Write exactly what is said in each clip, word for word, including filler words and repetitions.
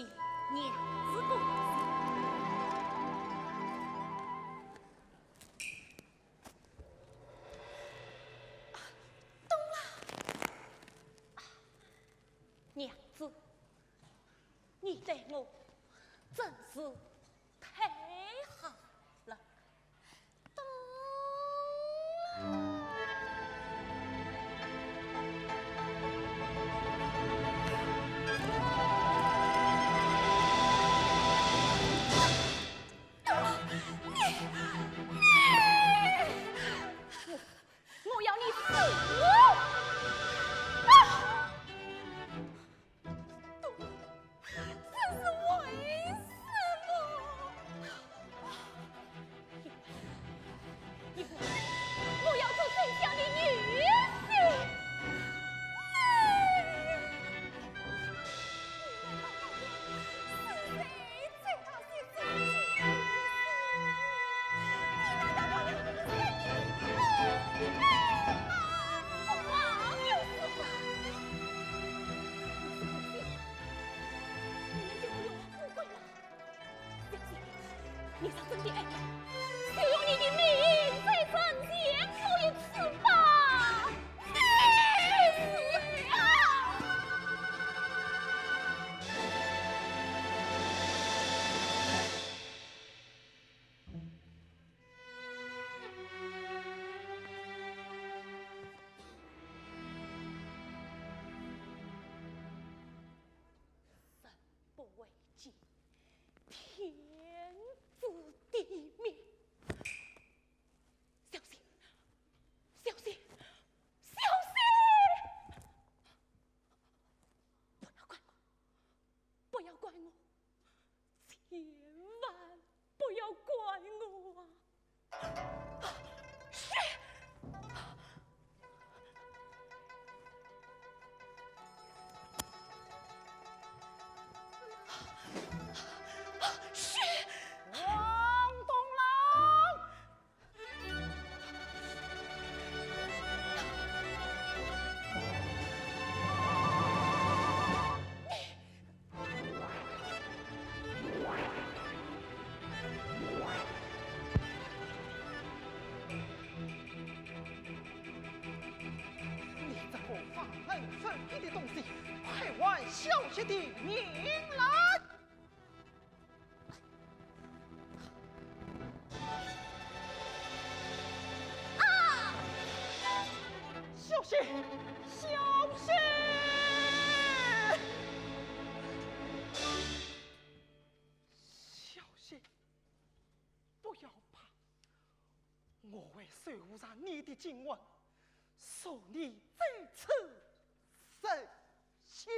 娘子不行。懂了。娘子，你待我真是太好了。懂了。 我要你死！啊！这是为什么？因为，因为我要做丞相的女婿。你们到底是谁？ 你们就不用富贵了。小姐，你若真的爱我，就用你的命在人间过一次吧。 人不为己，天诛地灭。小心，小心，小心！不要怪我，不要怪我，千万不要怪我啊！ 王东郎，你这个忘恩负义的东西，快还小姐的命来！ 啊！小姐，小姐，小姐，不要怕，我会收上你的金环，助你再次成亲。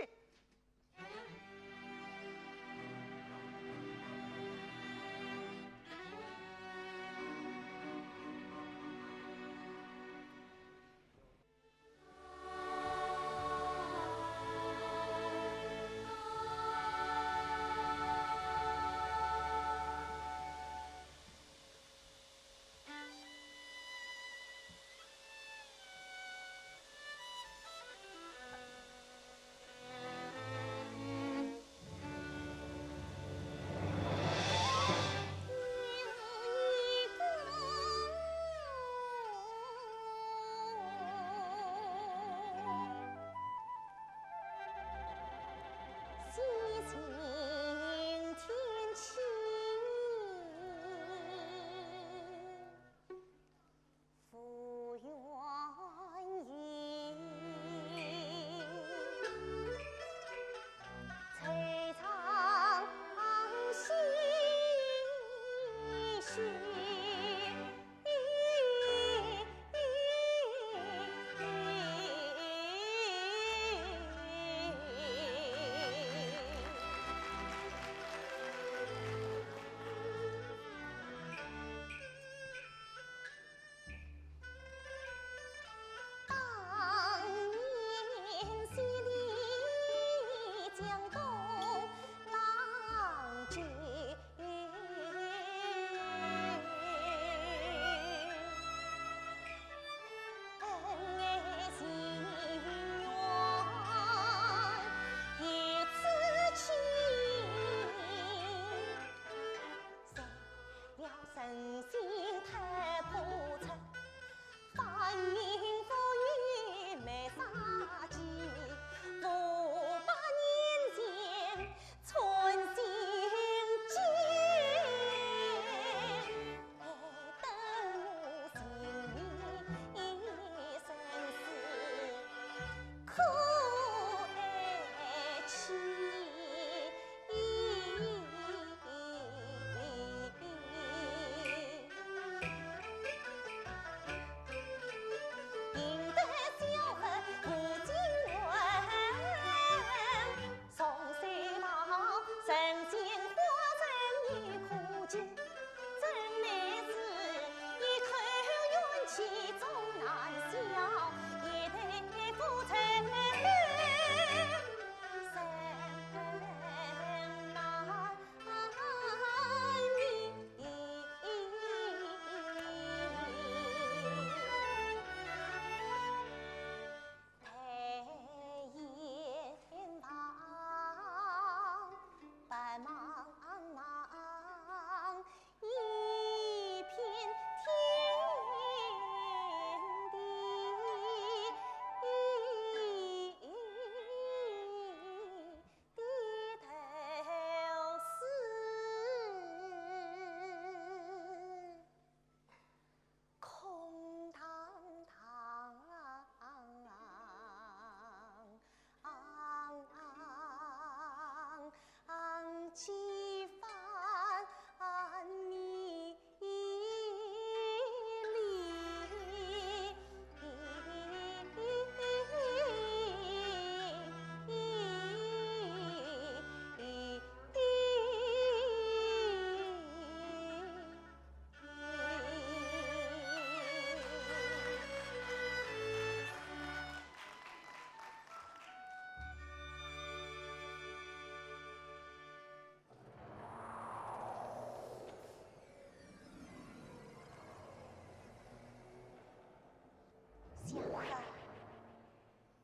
小二，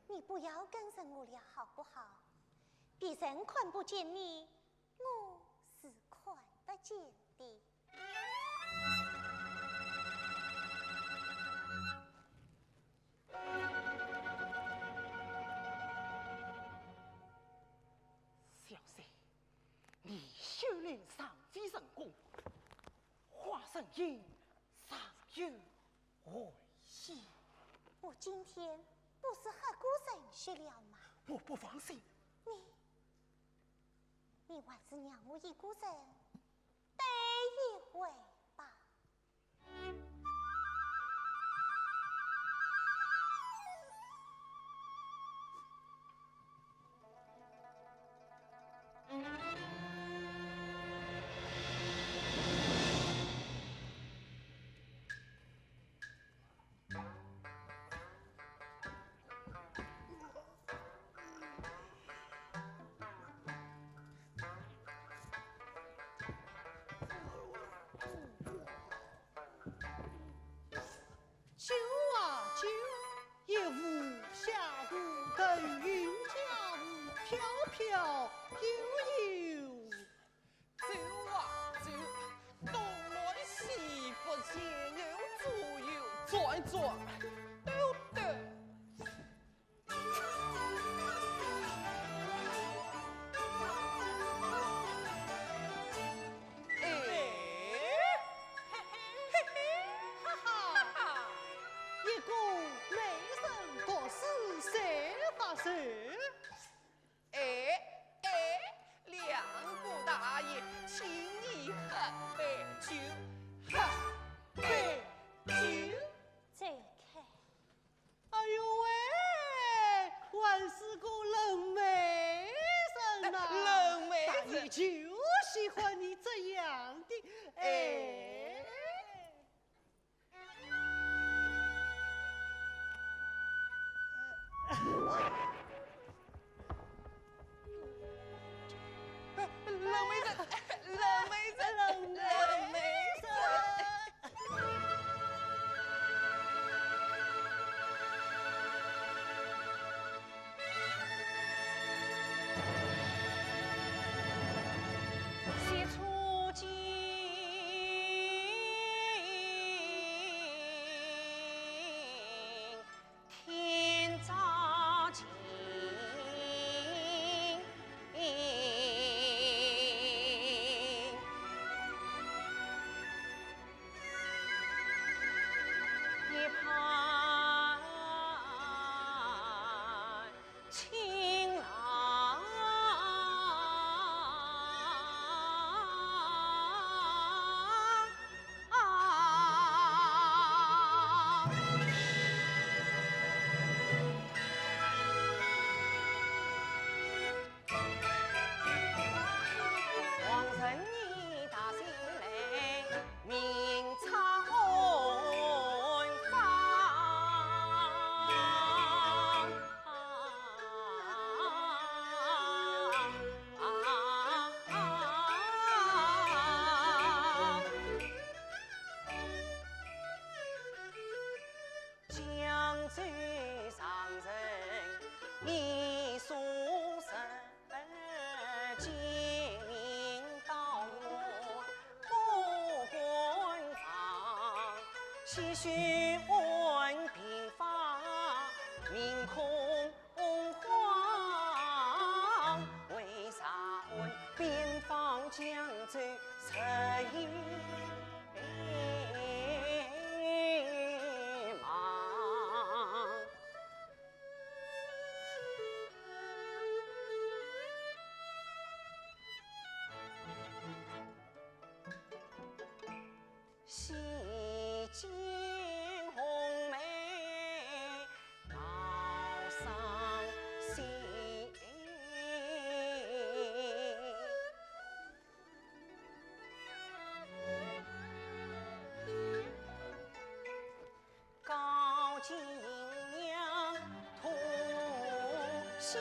你不要跟着我了，好不好？别人看不见你，我是看得见的。小三，你修炼尚未成功，花生印尚有害矣。我今天不是和古人去了吗？我不放心。你，你还是让我一个人待一会吧。 九啊九，一壶下肚，头晕江湖，飘飘悠悠。九啊九，东南西北前后左右，转转兜兜。 哎，嘿嘿，哈哈，一个美人独自谁发愁？哎，哎，两个大爷，请你喝杯酒，喝杯酒。走开。继续问兵法，明空荒，为啥问边防将走十一忙？西京红梅高上西。 高进娘，同心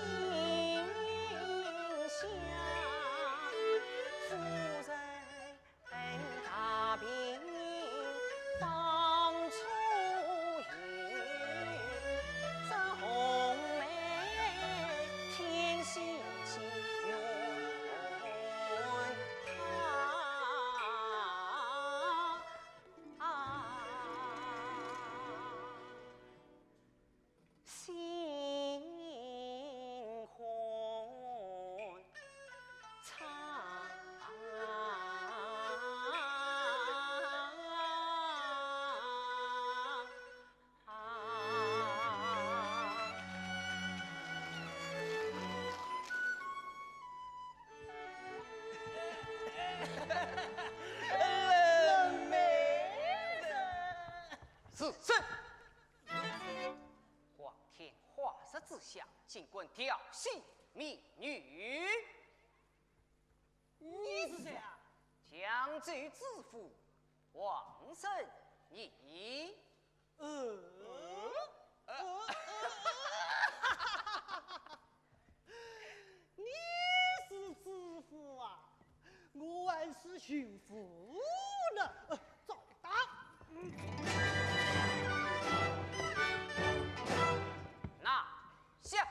下，夫人大病方出院，这红梅天喜气，永他。 啊，心欢畅。冷妹子。是，是。皇天化日之下，竟敢调戏民女。你是谁啊？江州知府王生，你 呃？呃？你是知府啊？我还是巡抚呢。呃，找打。拿下。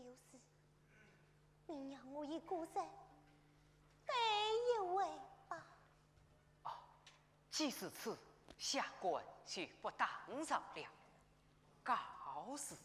有事，你让我一个人待一会吧。哦，既是此，下官就不打扰了。告辞。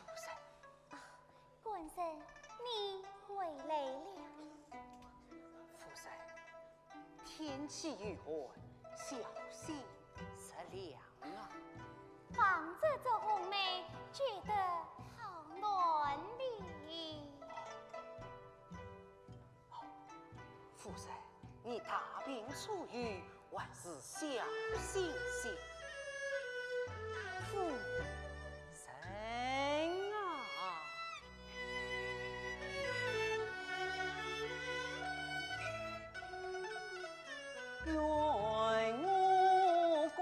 夫人。啊，官人，你回来了。夫人，天气有寒，小心着凉啊。望着这红梅，觉得好暖哩。 夫人，你大病初愈，还是小心些。夫人啊！老爷夫人，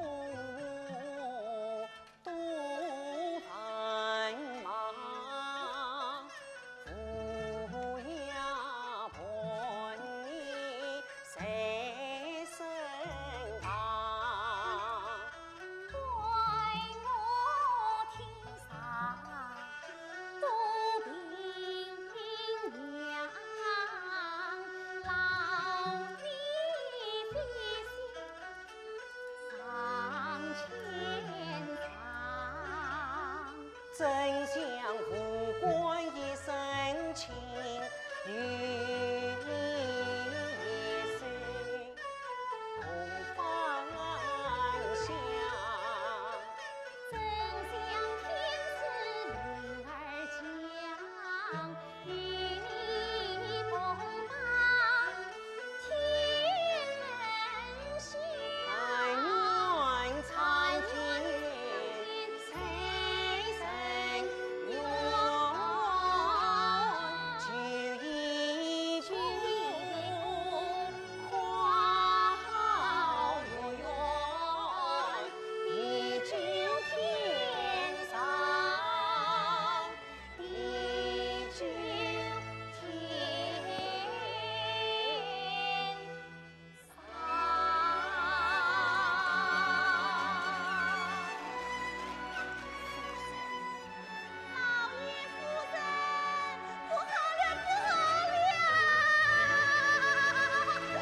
不好了，不好了！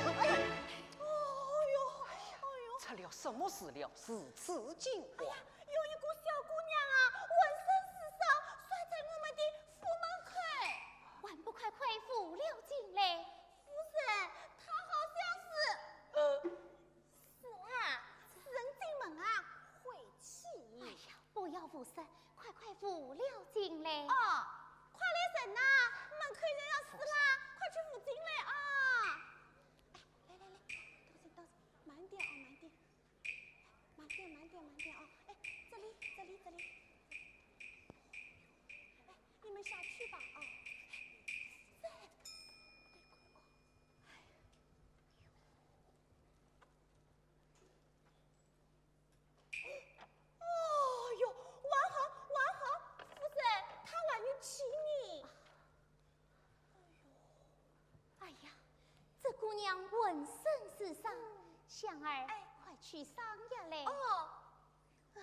哎呀，哦哟，哦哟。出了什么事了？如此惊慌。哎呀，有一个小姑娘啊，浑身是伤，摔在我们的府门口。还不快快扶了进来！夫人，她好像是……呃， 是啦，是人进门啊，晦气。哎呀，不要胡说，快快扶了进来。哦，快来人呐，门口人要死啦，快去扶进来啊！哎，来来来，当心当心，慢点啊，慢点，慢点慢点慢点啊！哎，这里这里这里，哎，你们下去吧啊！哎，夫人，快快哦！ 哦哟，还好，还好，夫人，她还有气呢。哎呀，这姑娘浑身是伤，香儿，哎，快取伤药来。哦。哎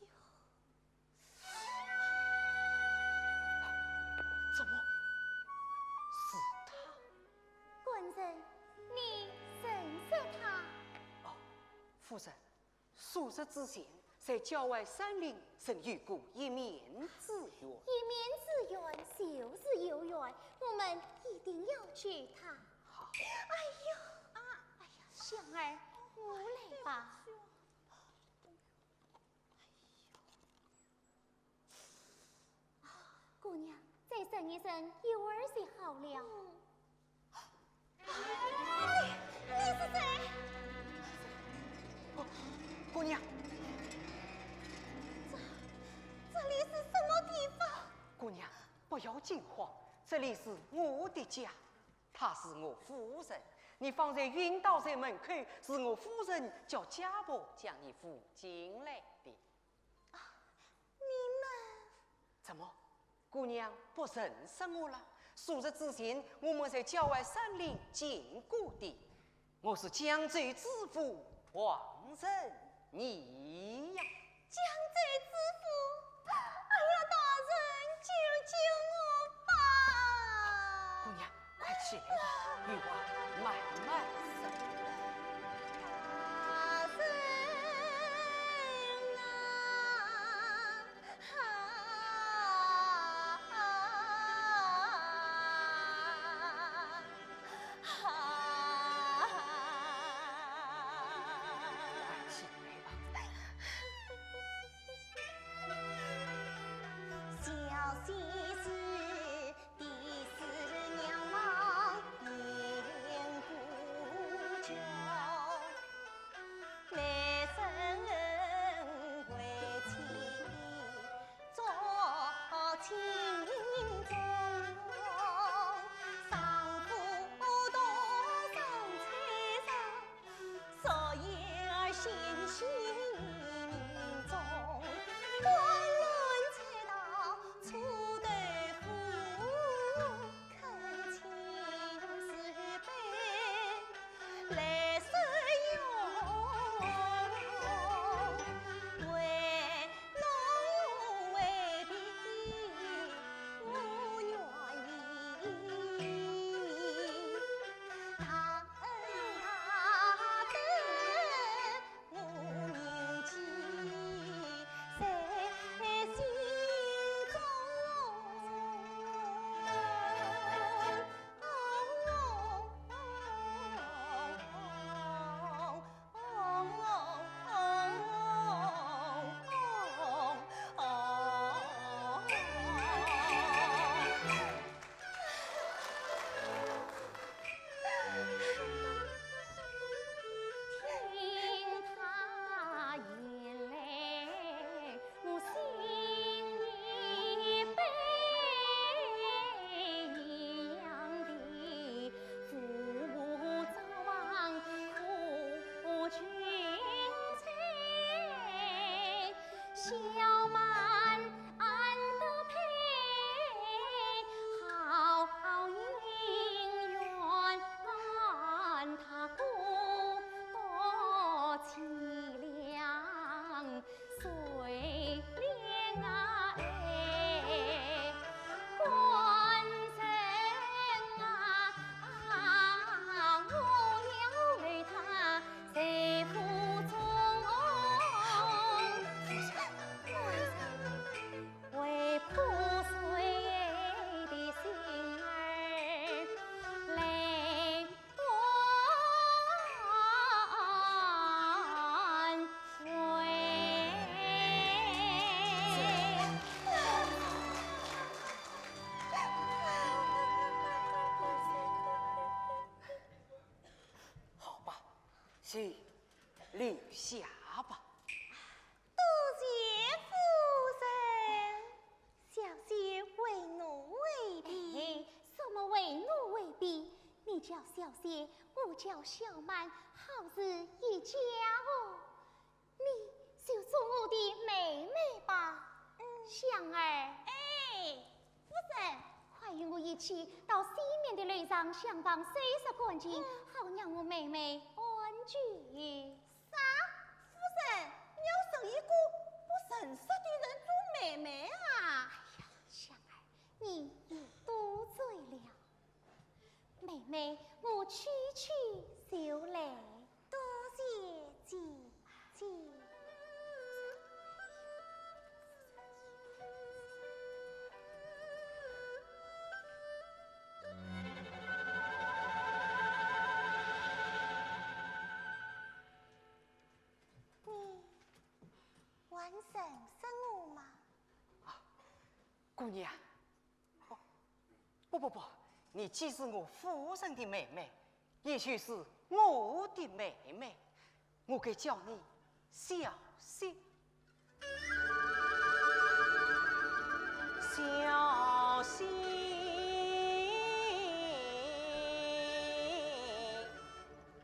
呦。 怎么是她？官人，你认识她？哦，夫人，数日之前，在郊外山林曾有过一面之缘。一面之缘就是有缘，我们一定要救她。好。哎呦，啊，哎呀，香儿，我来吧。对不起哦。姑娘，再忍一忍，一会儿就好了。嗯。你，你是谁？姑，姑娘。这，这里是什么地方？姑娘，不要惊慌，这里是我的家，她是我夫人。你方才晕倒在门口，是我夫人叫家婆将你扶进来的。啊，你们……怎么，姑娘不认识我了？数日之前，我们在郊外山林见过的。我是江州知府王仁义呀。江州知府？哎呀，大人，救救我吧！姑娘，快起来吧，有话慢慢说。大人啊！ 好吧，请留下吧。多谢夫人。 小姐为奴回避。哎，什么为奴回避？你叫小姐，我叫小满，好似一家哦。你就做我的妹妹吧。嗯。香儿。哎，夫人。快与我一起到西面的楼上厢房收拾干净，嗯。好让我妹妹安全。 啥？夫人，你要认一个不认识的人做妹妹啊？哎呀，香儿，你又多嘴了。妹妹，我去去就来。多谢姐姐。 你还认识我吗？啊，姑娘，不不，你既是我夫人的妹妹，也就是我的妹妹，我该叫你小姐。小姐。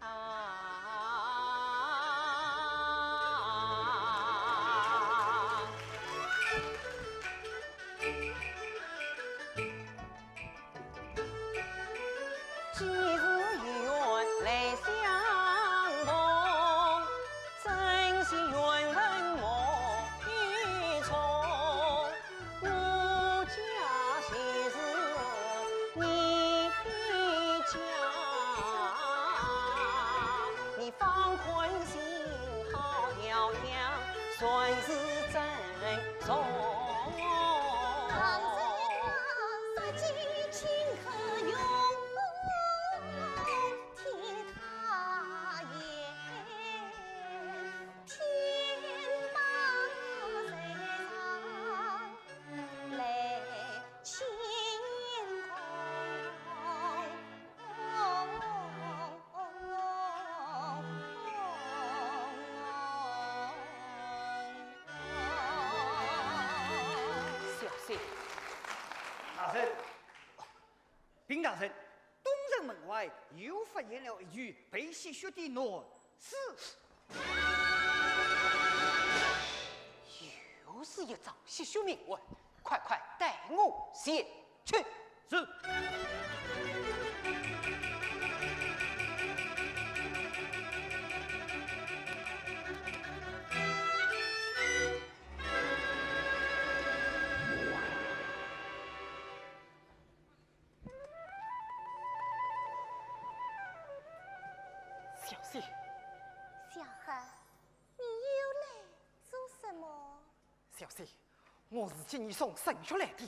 啊。既是有缘来相逢，真是缘分莫比重。 我家就是你的家，你放宽心好调养，算是珍重。小姐。大人，禀大人，东城门外又发现了一具被戏谑的男尸。 又是一桩戏谑命案，快快带我前去。是。小姐。小孩，你又来做什么？小姐，我是给你送神藥来的，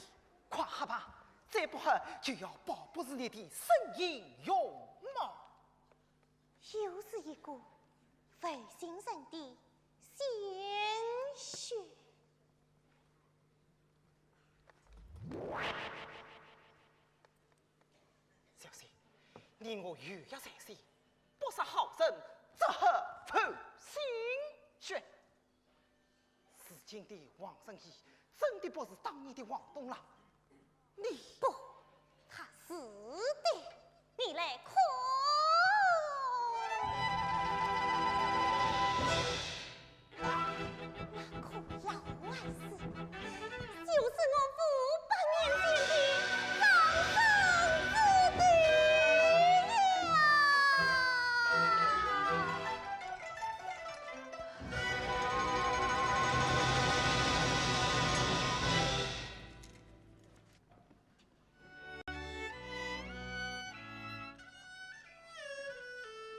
快喝吧，再不喝就要保不住你的身形容貌。又是一个负心人的鲜血。 小姐，你我有约在先，不杀好人，只喝负心血。如今的王仁义真的不是当年的王东了。你……不，他是的，你来看。 那个老汉子，就是我五百年前的张生子弟呀！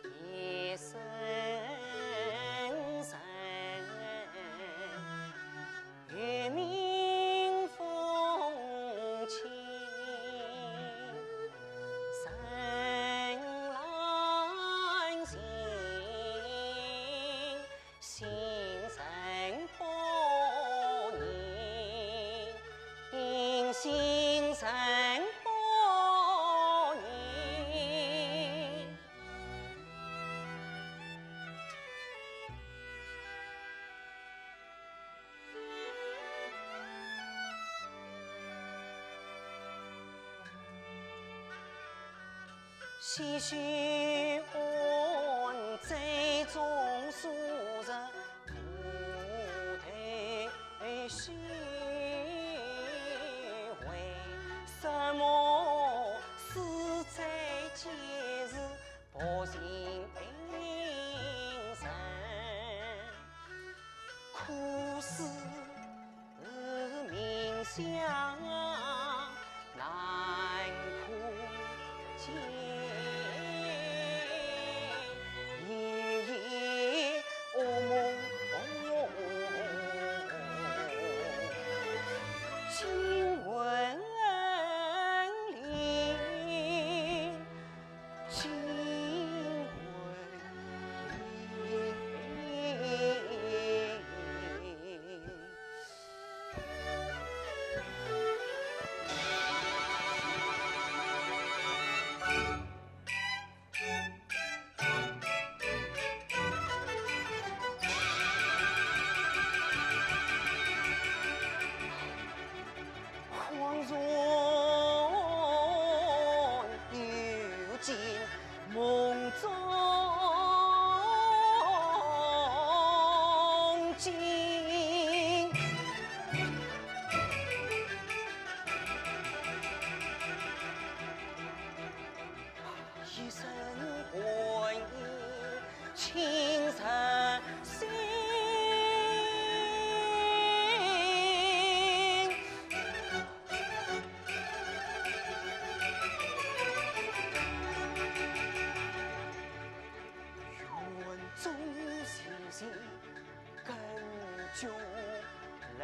一声声，月明风清，深蓝心。 心生不宁，心生不宁。唏嘘问，嘴中诉着梦中惊。一生观音亲人心。 愿众星星更炯亮。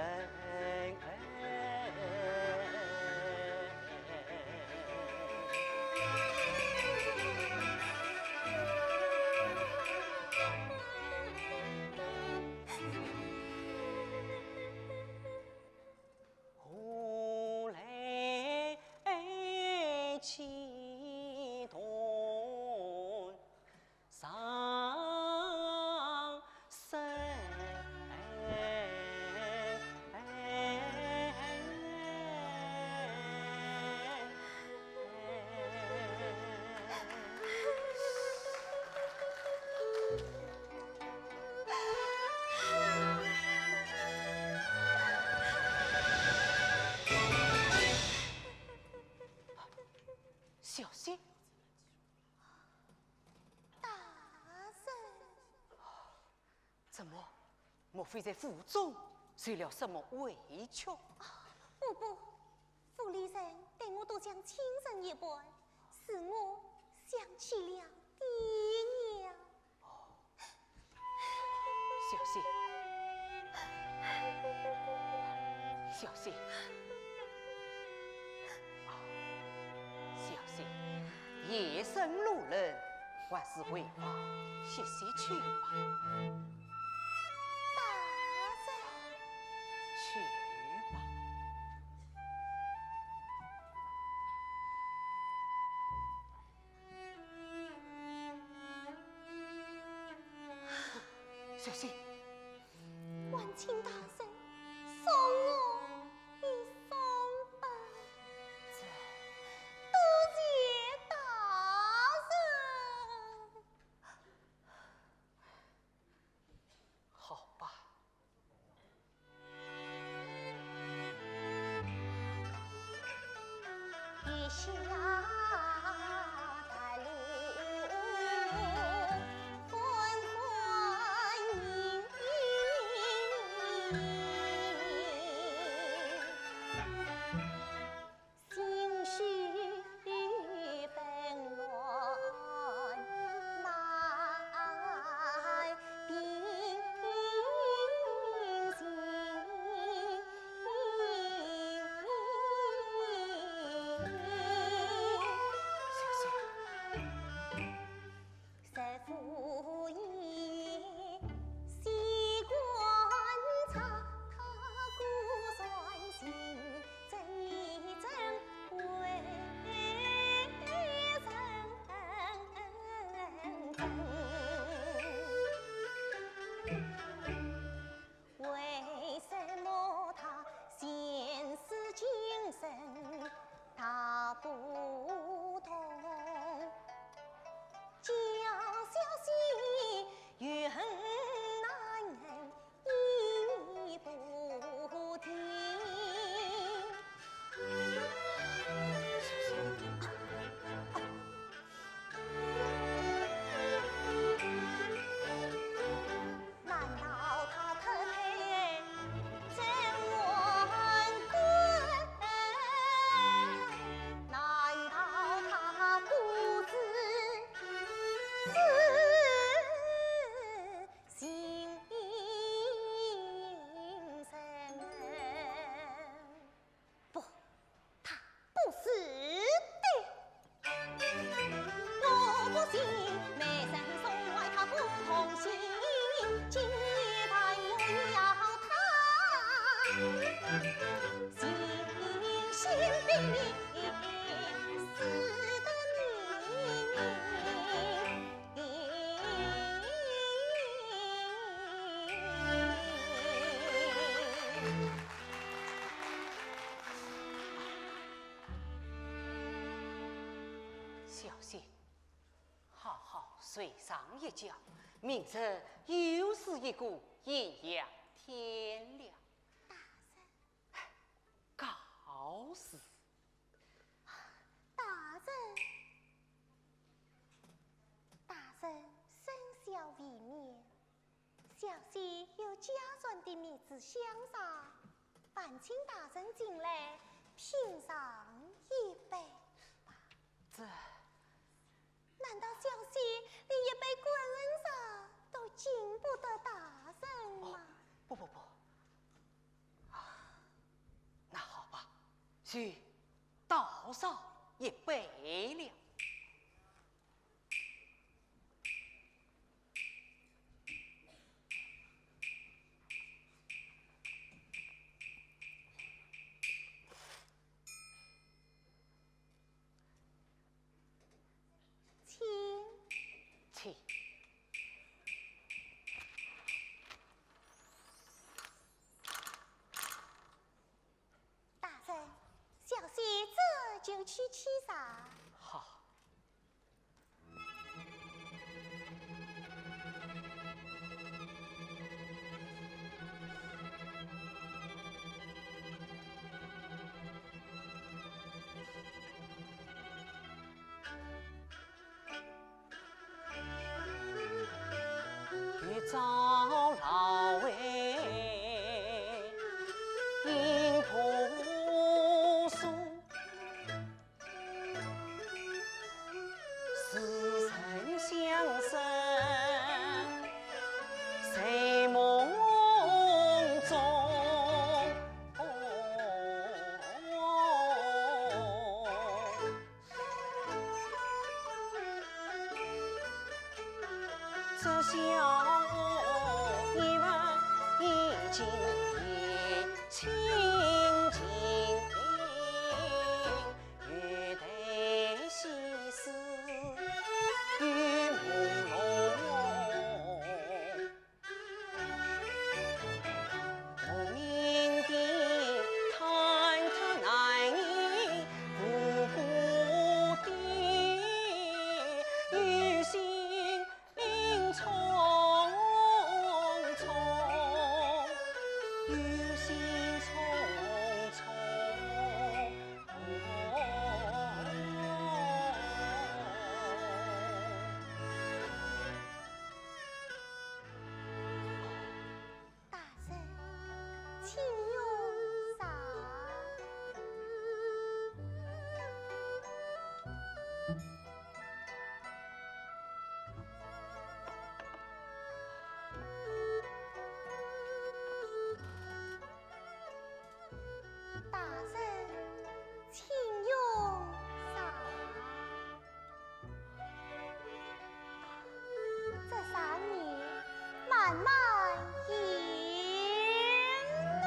何来激动伤神？ 小心！大人。怎么？莫非在府中受了什么委屈？啊，不，不，府里人待我都像亲人一般，使我想起了爹娘。 小心，小心，啊，小心，夜深路冷，还是回房歇息去吧。大人。去吧。 小心！万请大人，送我一送吧。这，多谢大人。好吧。 不，他不是的。小心，睡上一觉，明日又是一个艳阳天了。大人。告辞。大人，大人，生肖未免， 小姐有家传的蜜制香茶，烦请大人进来品尝一杯吧。这……难道小姐连一杯滚茶都敬不得大人吗？哦，不，不，不。啊，那好吧，就倒上一杯了。 请。请。大人，小姐这就去沏茶。好。 大人，请用茶。 大人，请用茶。这茶你慢慢饮哦。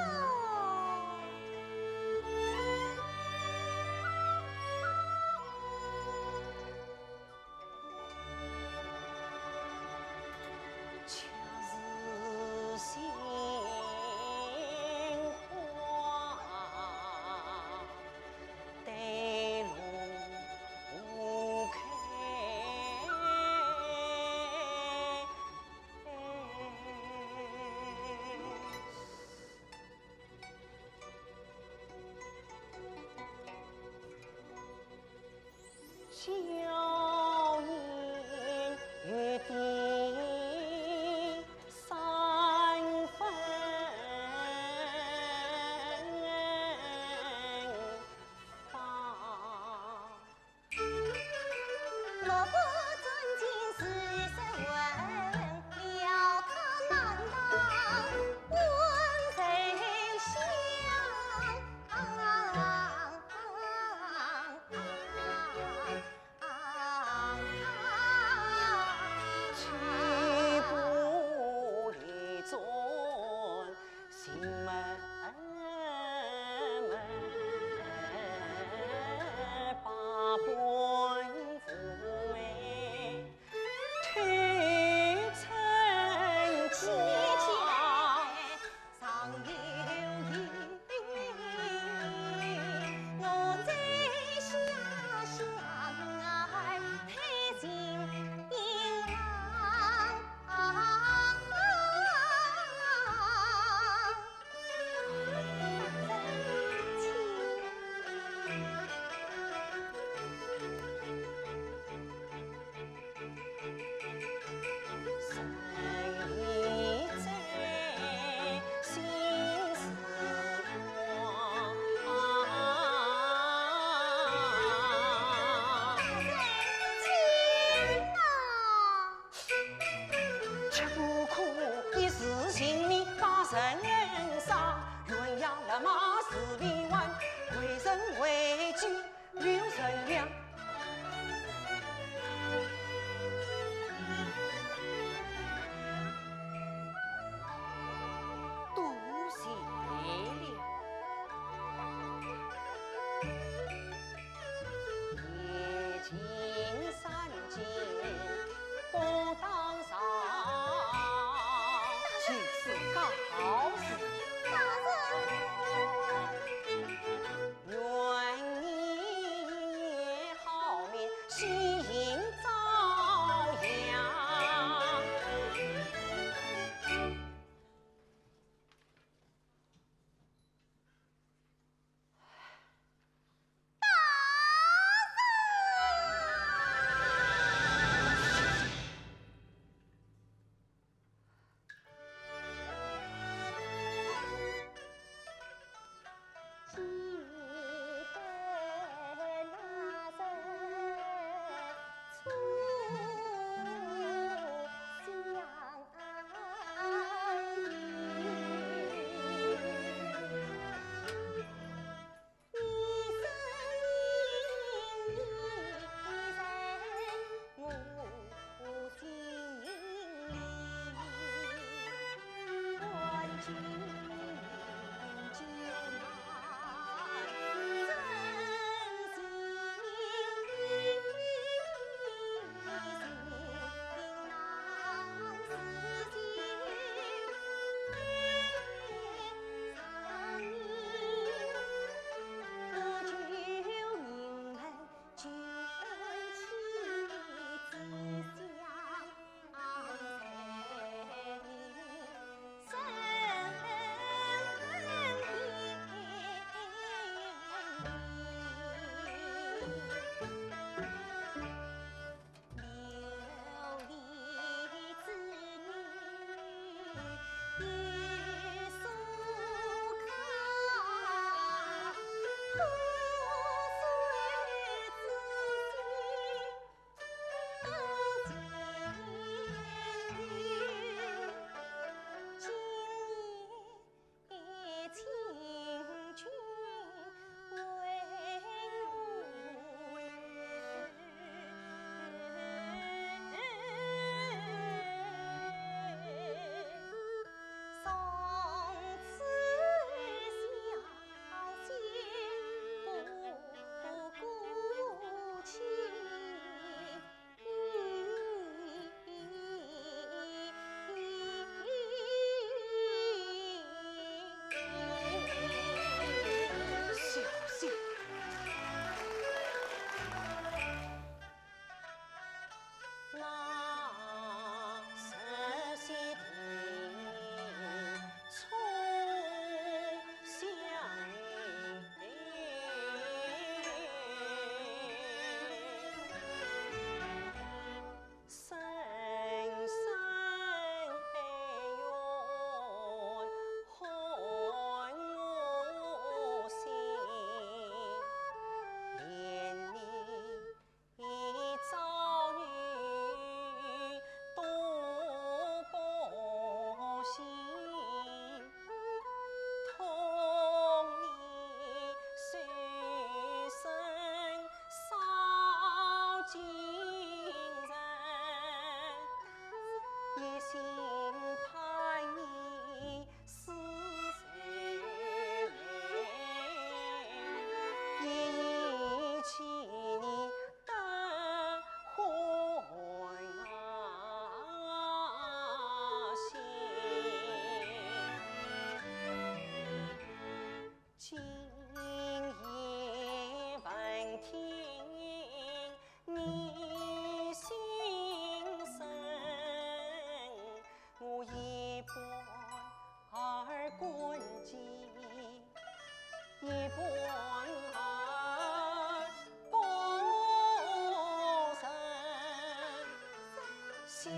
小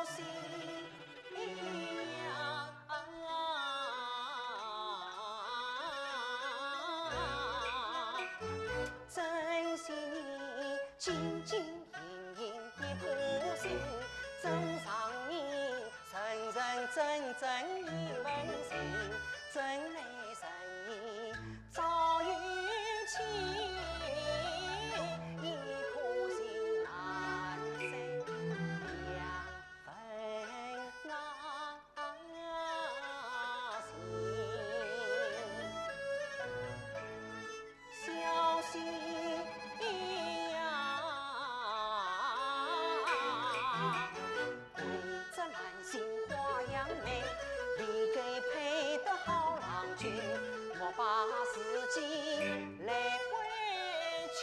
心呀，珍惜你晶晶莹莹的个性，珍藏你真真真真一份心，真来真意早有情，一颗心难舍两 份啊心。小心呀，为这兰心花样美，你该配得好郎君，莫把自己来委屈。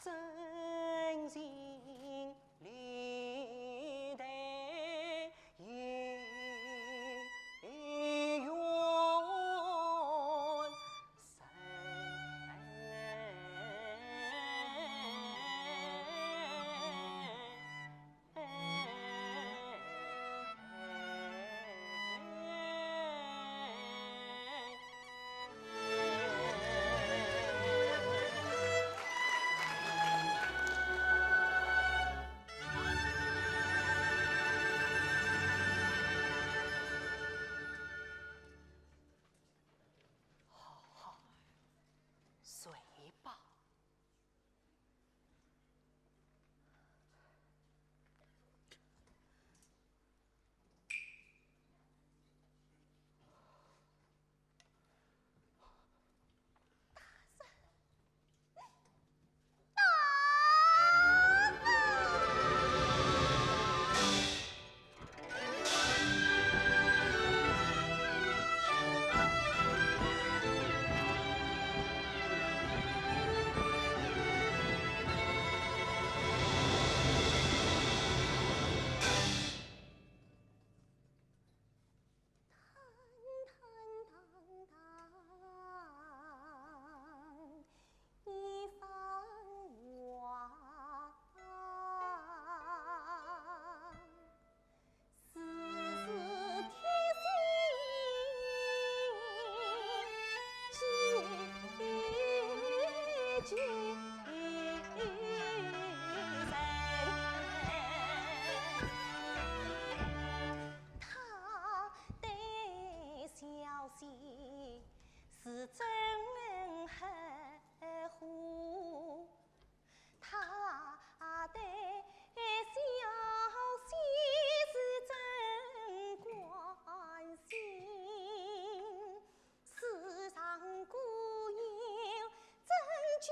真情流泪有缘深。 好，好，睡吧。 坦坦荡荡一番话，世事天心几几人。 他的消息是真呵护，他的消息是真关心。世上固有真君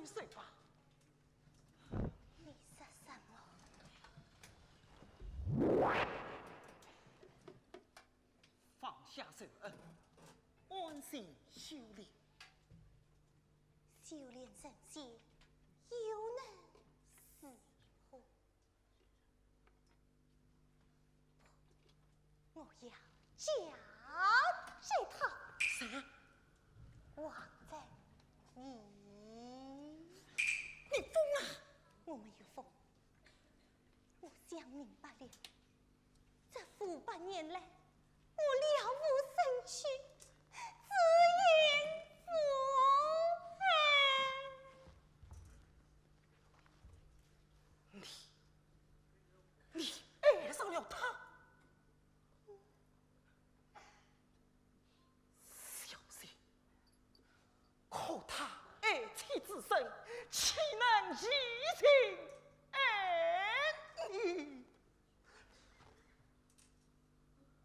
手吧。你说什么？放下手锭，安心修炼。修炼成仙，又能如何？ 我要嫁给他。啥？王正义。你疯了？我没有疯，我想明白了。这五百年来，我了无生趣，只因父爱。你 你爱上了他？小姐，可他爱妻之身，岂能移情爱你？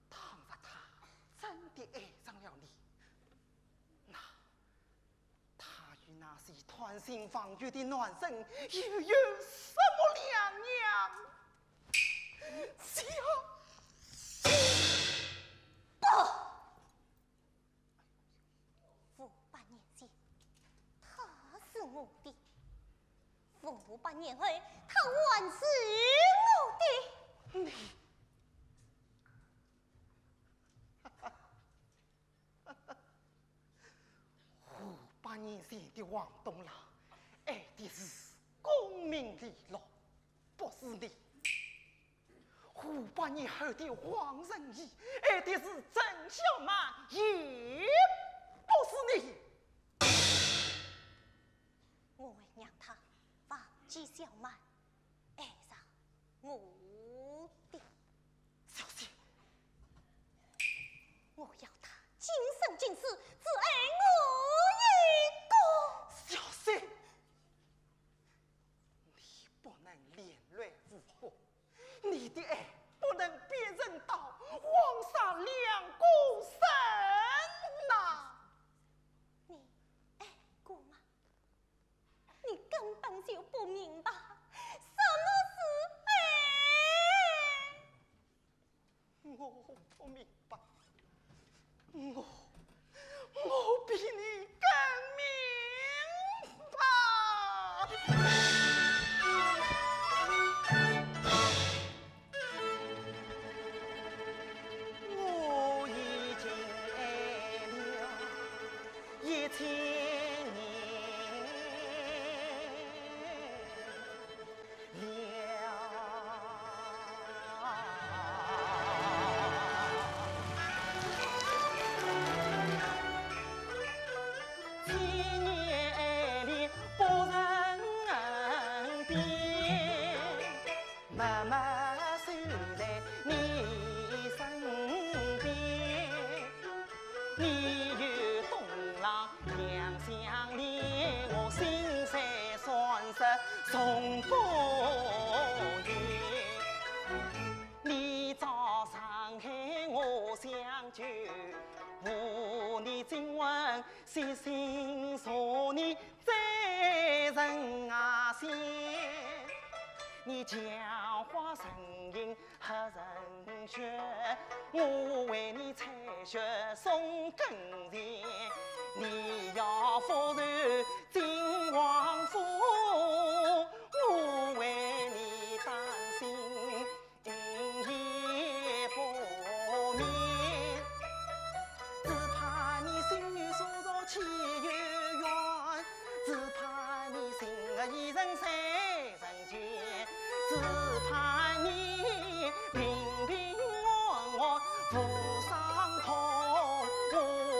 倘若他真的爱上了你，那 他与那些贪心忘友的男人又有什么两样？小姐，不！五百年前，他是我的，五百年后，他还是我的。你，五百年前的王东郎，爱的是功名利禄，不是你。五百年后的王仁义，爱的是陈小曼，也不是你。我会让他忘记小曼， 爱上我的。小姐，我要他今生今世只爱我一个。小姐，你不能恋恋不舍，你的爱不能变成刀，枉杀两个人呐！你爱过吗？ 你根本就不明白什么是爱。我不明白，我，我比你更明白。 我已经爱了一千年了。千年爱恋不曾变。 默默守在你身边，你有东郎两相恋，我心酸酸失从不言。你朝上海我想去，和你亲吻，细心说你 嘴唇啊鲜，你讲话声音黑人血，我为你采血送耕田。你要复仇进王府，我为你担心 情意不明，只怕你心有所属气有缘，只怕你心爱已成谁人间，只怕你平平安安无伤痛，我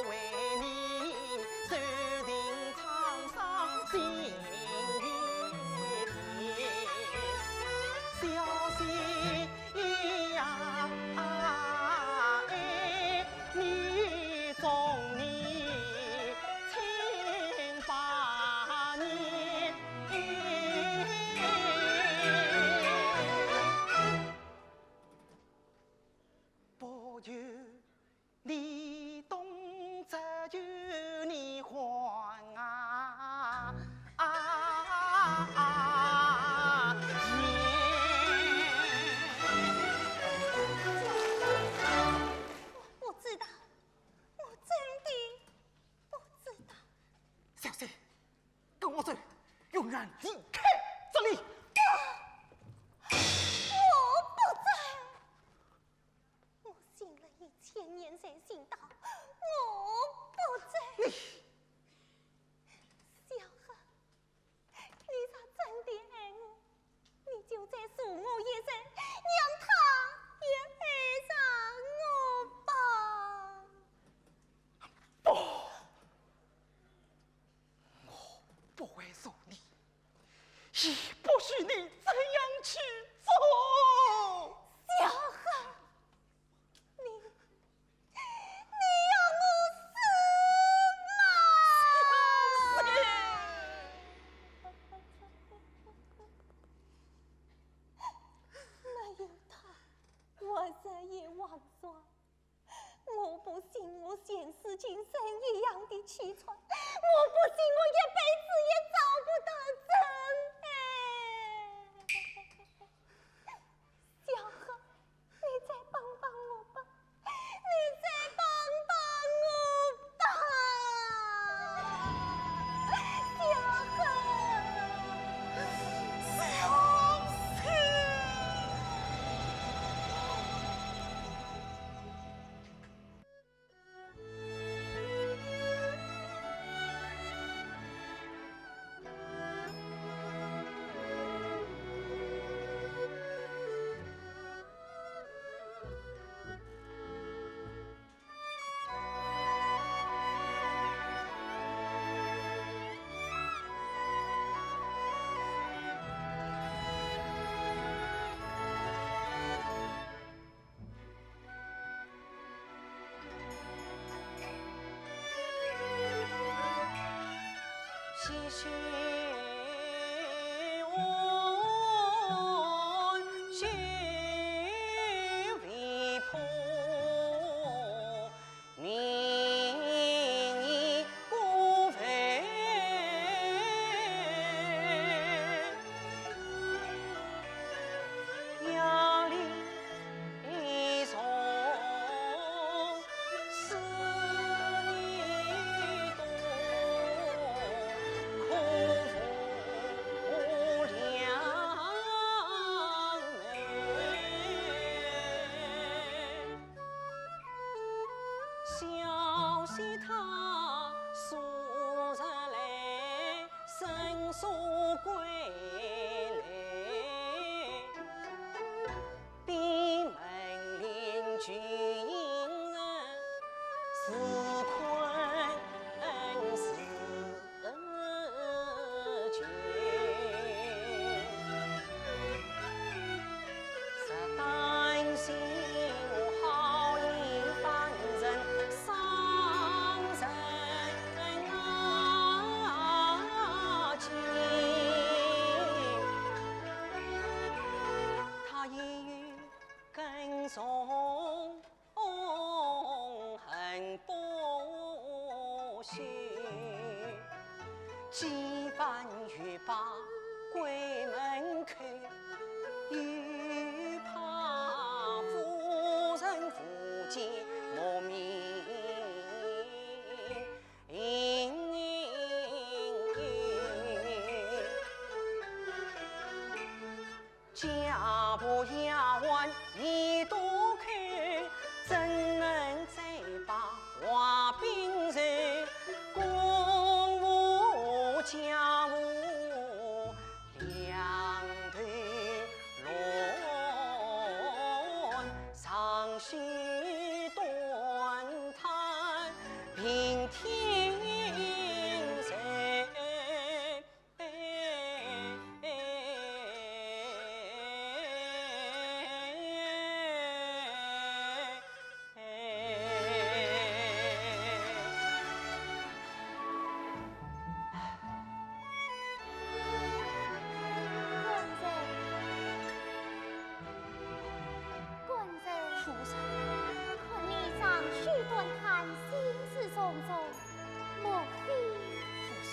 为你受尽沧桑心与甜。小姐 呀，哎，你总你清白你。我不知道，我真的不知道。小姐，跟我走，永远离开这里。我不走。 我信了一千年才信道，我不走。小何，你若真的爱我，你就再助我一程，让他也爱上我吧。不，我不会助你，也不许你这样去做。小何， 你，你要我死吗？没有他，我日夜黄妆。我不信我前世今生一样的凄惨，我不信我一辈子也找不到真爱。 小何，你再帮帮我吧，你再帮帮我吧，小何。官人，官人。夫人。看你长吁短叹，心事重重，莫非？夫人。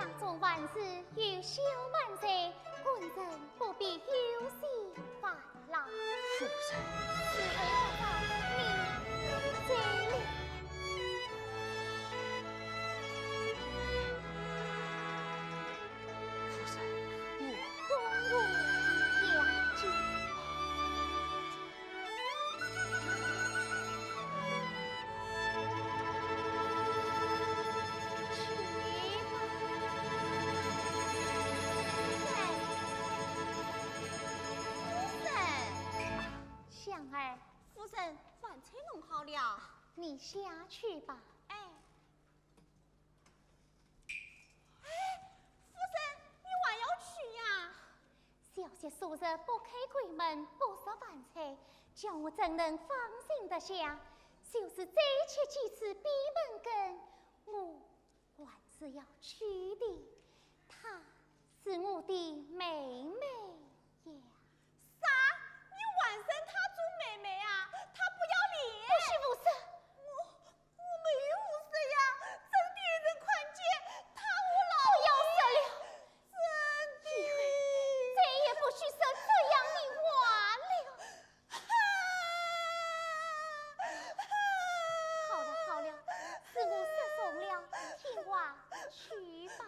家中万事有小满在，官人不必忧心烦恼。夫人。此事不早，你走了。夫人，我……公公要紧。 香儿。夫人，饭菜弄好了。你下去吧。哎。 哎，夫人，你还要去呀？小姐素日不开闺门，不食饭菜，叫我怎能放心得下？就是再吃几次闭门羹，我还是要去的。她是我的妹妹呀。 啥？你还认她做妹妹啊？她不要脸！不许胡说！我，我没有胡说呀，真的有人看见她和老爷……不要说了！真的。以后再也不许说这样的话了。哈！好了，好了，是我失宠了，听话去吧。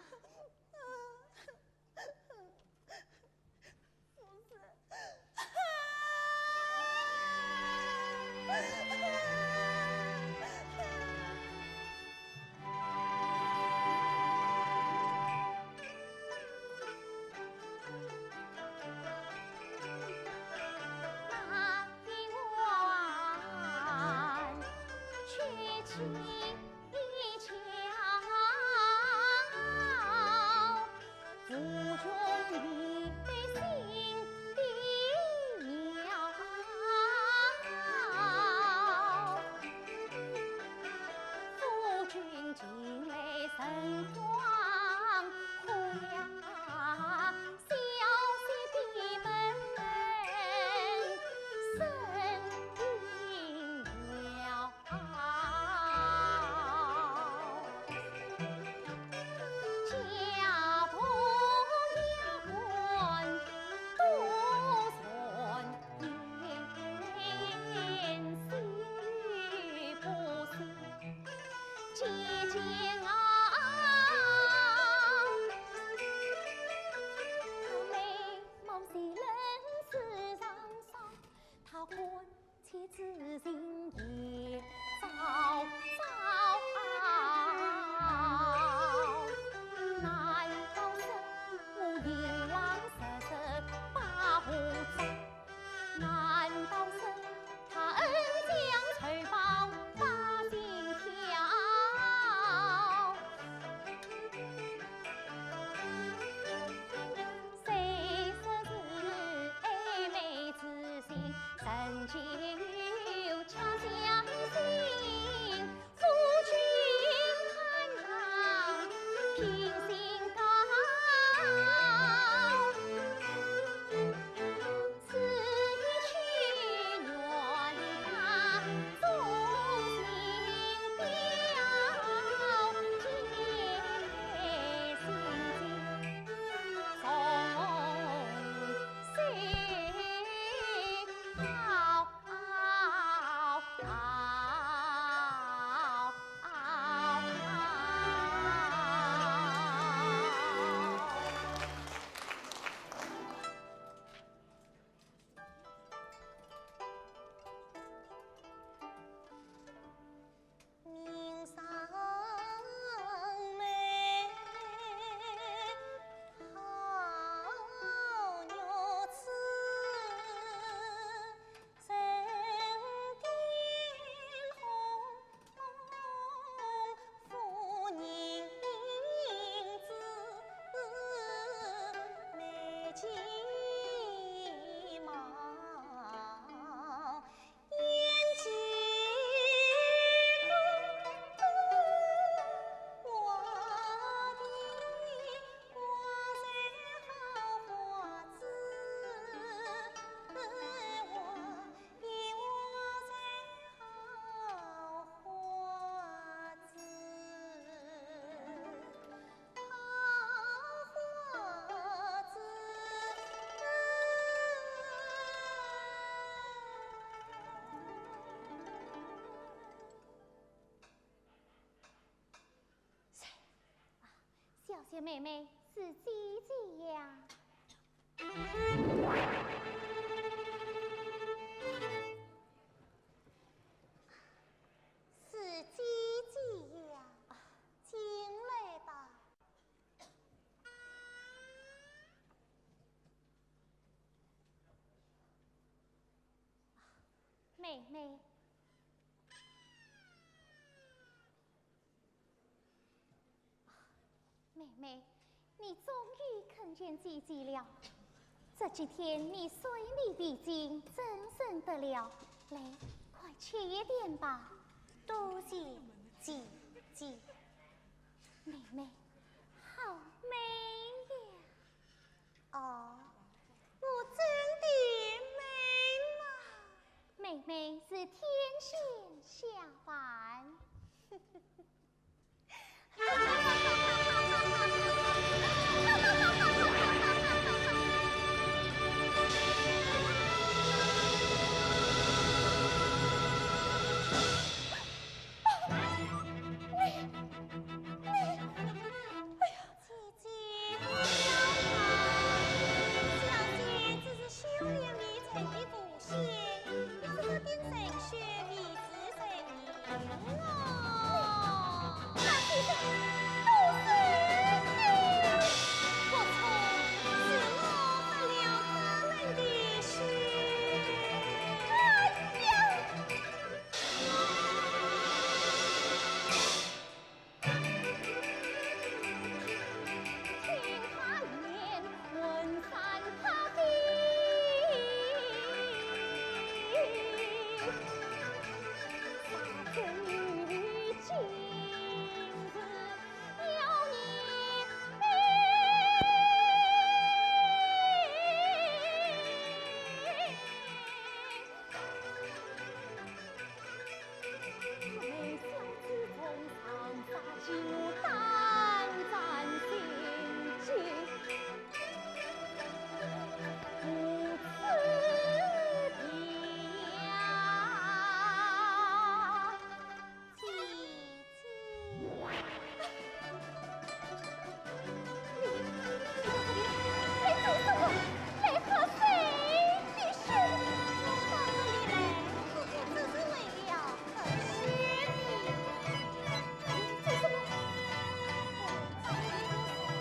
谢妹妹，是姐姐呀。是姐姐呀，进来吧。妹妹， 妹妹，你终于肯见姐姐了。这几天你睡眠已经真正得了，来，快吃一点吧。多谢姐姐。妹妹，好美呀！哦，我真的美吗？妹妹是天仙下凡。 姐姐，不要怕，小姐只是修炼未成的狐仙，这个点神仙未知谁名哦。那些都是你。不错，是我分了他们的心。哎呀！ 姐姐。你，你到这里来做什么？来喝水的血。到这里来，不过只是为了喝水的。你做什么？我找一个人，是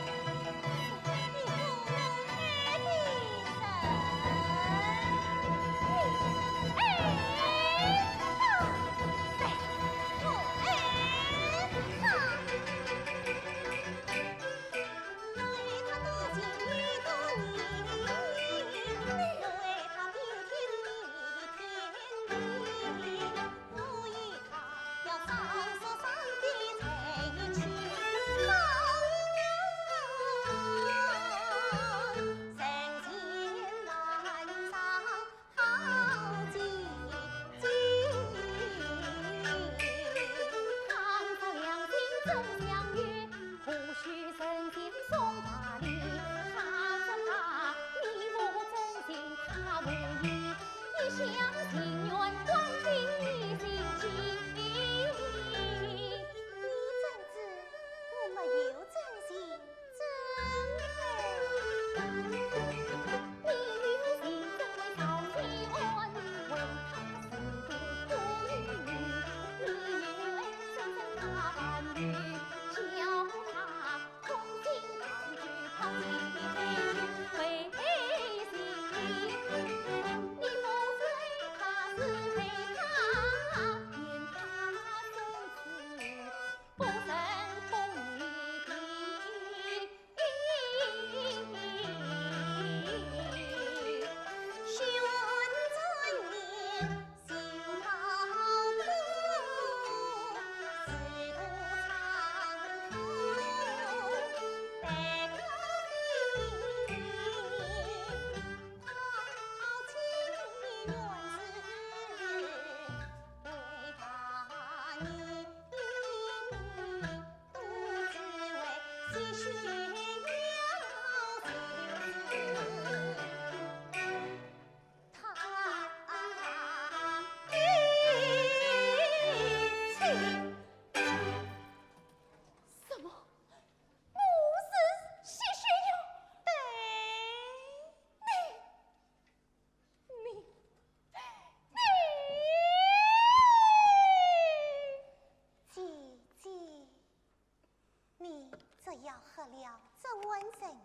你不能爱的人。你爱他？对，我爱他。 你怎知我没有真心？ 真的。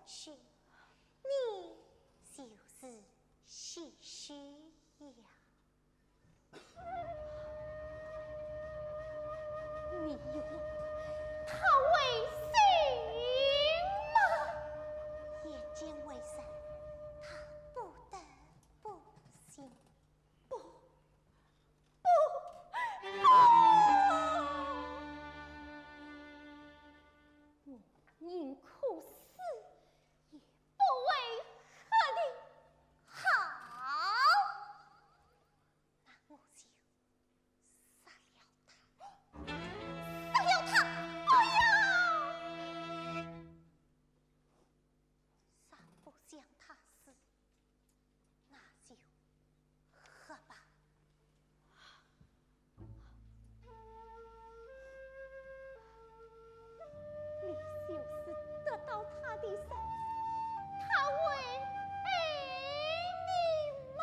许，你就是许宣呀？你有他为信吗？眼见为实，他不得不信。不，不，不！我宁可死，也不会和你好。那我就杀了他。杀了他！不要！杀不将他死，那就活吧。你就是得到他的人，他会爱你吗？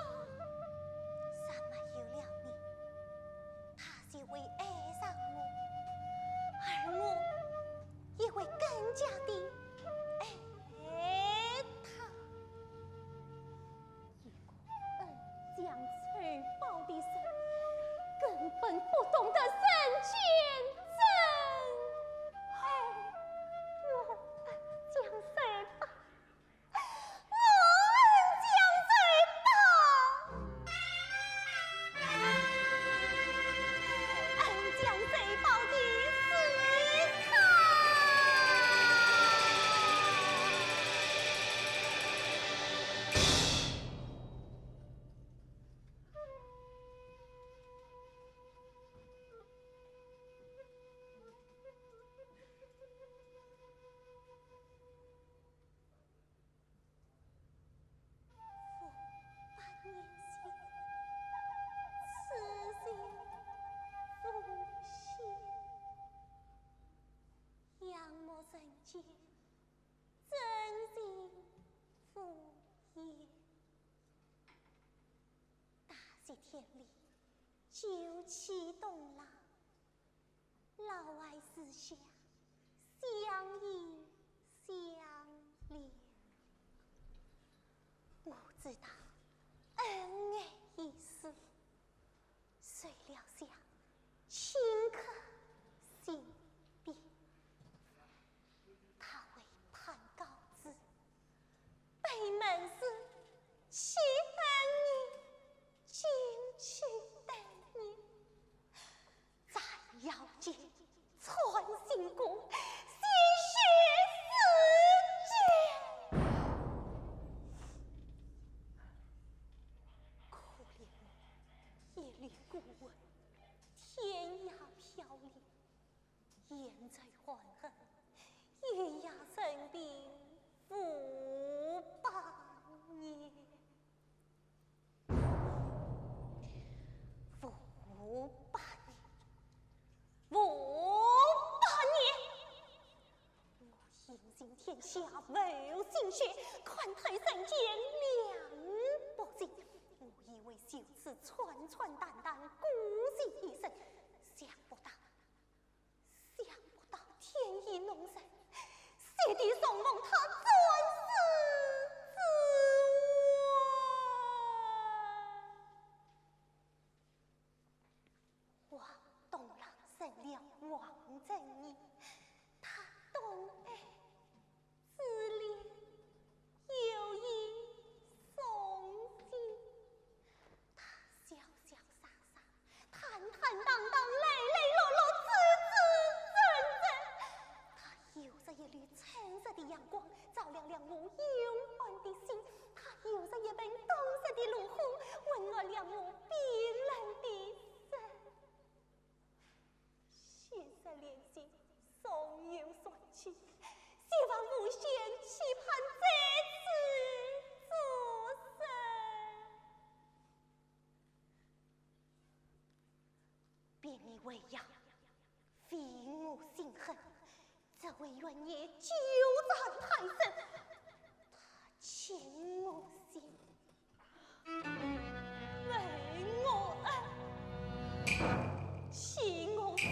若没有了你，他就会爱上我，而我也会更加的爱他。 一个恩将仇报的人，根本不懂得人间真爱。我恩将仇报，我恩将仇报，恩将仇报的是他。 我百年前，此情无限。仰慕人间，真情无言。大雪天里，九曲东楼， 老爱树下，相依相恋。我知道恩爱一世，谁料想顷刻心变。他为盼高枝，被门市欺恩义，进取待你。 斩妖剑，穿心宫，鲜血四溅。可怜我一粒孤魂，天涯飘零，眼泪含恨，月夜生病无百年。 无百年，无百年！我行尽天下无心血，看透人间两不尽。我以为就此穿穿淡淡，孤寂一生，想不到 想不到天意弄人，雪地重逢他转世之晚。王东郎成了王正义，他懂爱 自怜又已送行。他潇潇洒洒，坦坦荡荡，磊磊落落，自自真真。他有着一缕春日的阳光，照亮了我幽暗的心；他有着一盆冬日的炉火，温暖了我冰冷的身。 昔日联系，终有传奇，希望无限，期盼再次重逢。别你为妖，非我心狠，只为冤孽纠缠太深，他情我心。 为我爱，欺我心，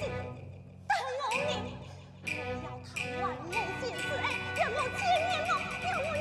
得我命，我要他还我前世爱，要我千年梦，要我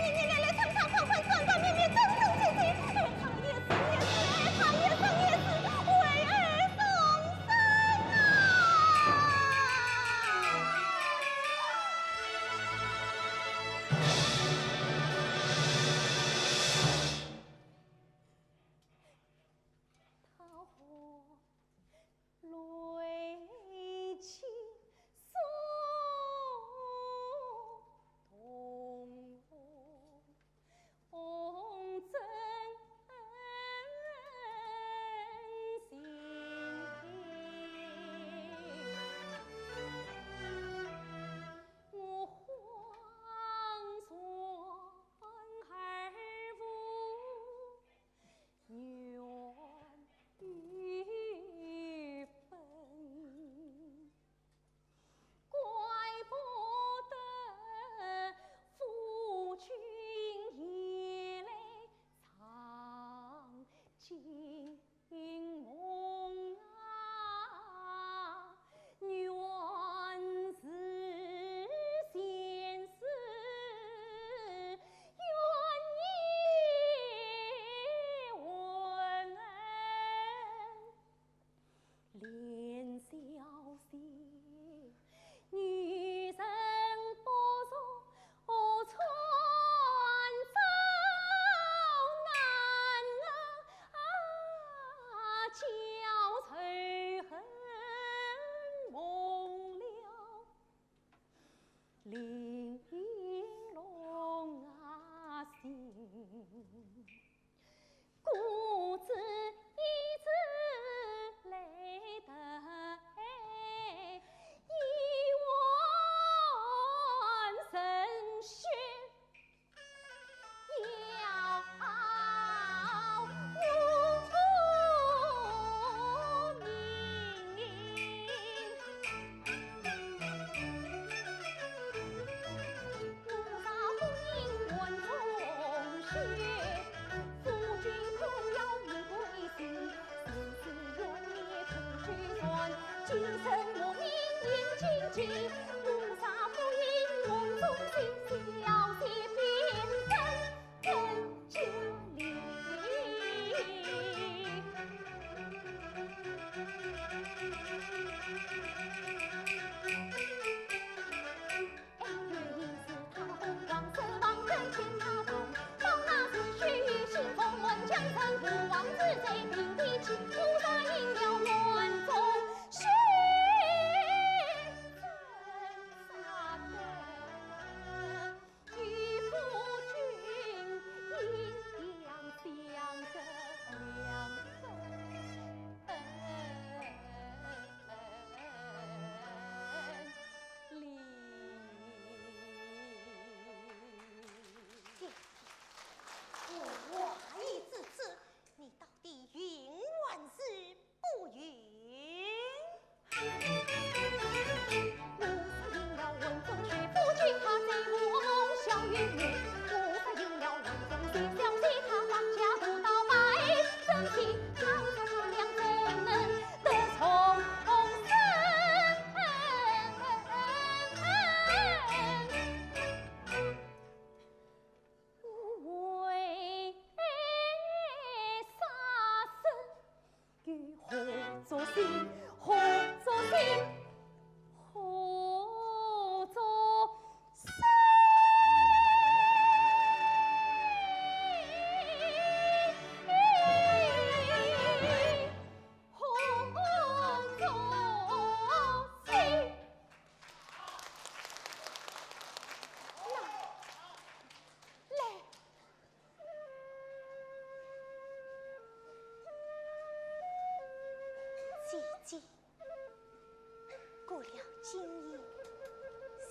过了今夜，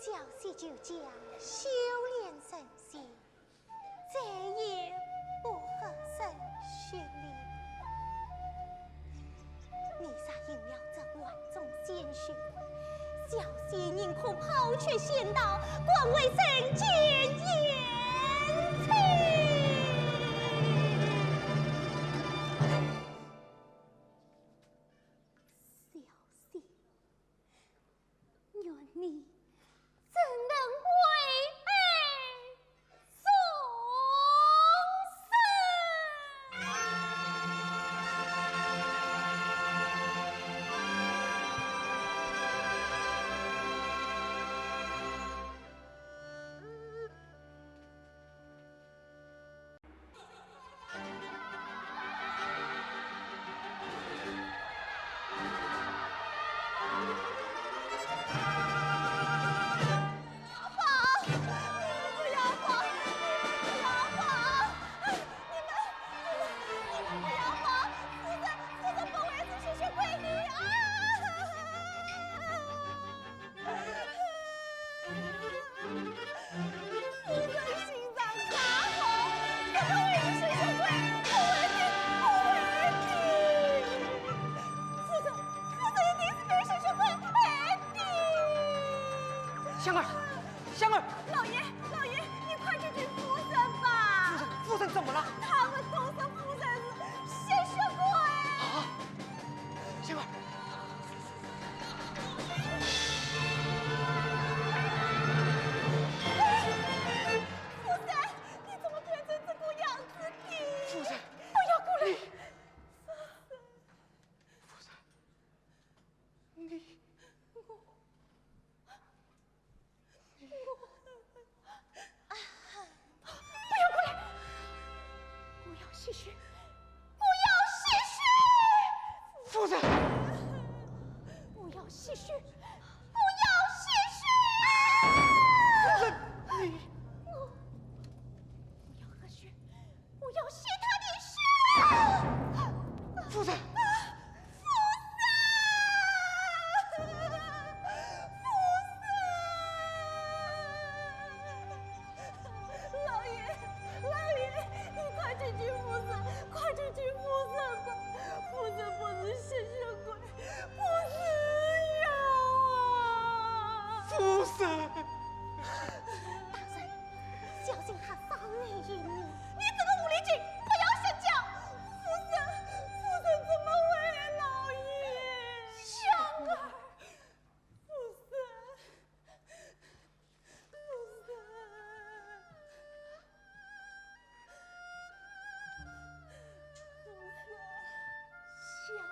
小婿就将修炼成仙，再也不喝神血了。你若饮了这碗中仙血，小婿宁可抛却仙道，甘为人间烟尘。 小婿，愿你怎能为爱终身？ 跑！你们不要跑！你们不要跑！你们，你们，你们不要跑！夫人，夫人不会是吸血鬼的啊！ 夫人心脏大好，怎么会有吸血鬼？不会的，不会的。夫人，夫人一定是被吸血鬼害的。香儿，香儿！老爷，老爷，你快去救夫人吧。夫人，夫人怎么了？他们都说夫人是吸血鬼。啊，香儿！ 夫人，你怎么变成这个样子的？夫人，不要过来！你，夫人，你，我， 不要过来！我要吸血！我要吸血！夫人！我要吸血！我要吸血！夫人，你，我，我要喝血！ 我要吸他的血！夫人！夫人！夫人！老爷，老爷，你快去救夫人，快去救夫人吧！夫人不是吸血鬼， 不是妖啊！夫人！大人，小心他伤害于你。你这个狐狸精，不要乱讲！夫人，夫人怎么会？老爷，香儿，夫人。 夫人，夫人，香儿，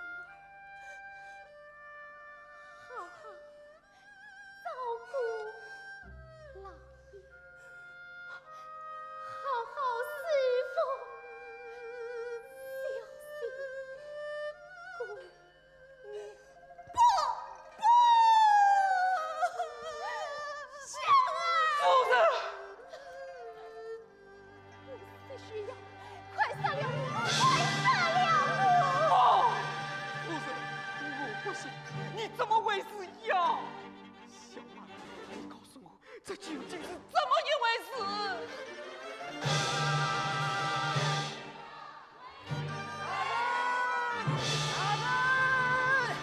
好好照顾老爷，好好侍奉小婿。 不，不！香儿！夫人！我是需要，快杀了我，快杀了我！不！夫人，我不信，你怎么会是妖？香儿，你告诉我， 这究竟是怎么一回事？大人！大人！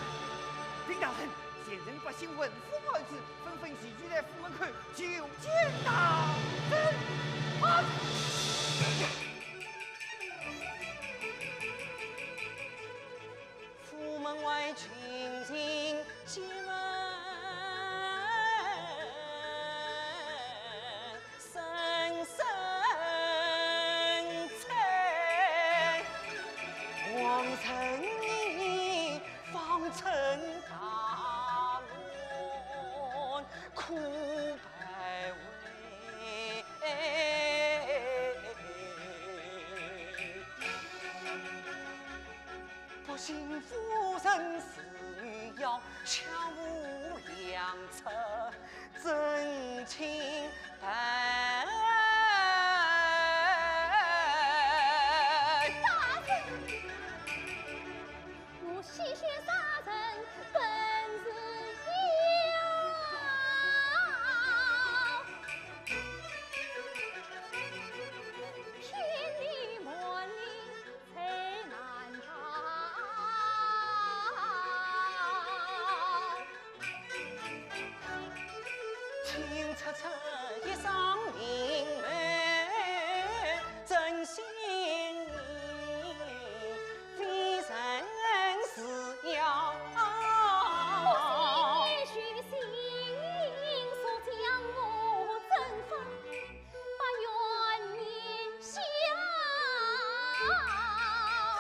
禀大人，前程百姓闻风而至，纷纷齐聚在府门口求见大人。啊！ 府门外群情激愤，声声催。王臣你方称大乱，可拜为 不幸夫人是女妖，巧无良策，真情难。大人！我吸血杀人，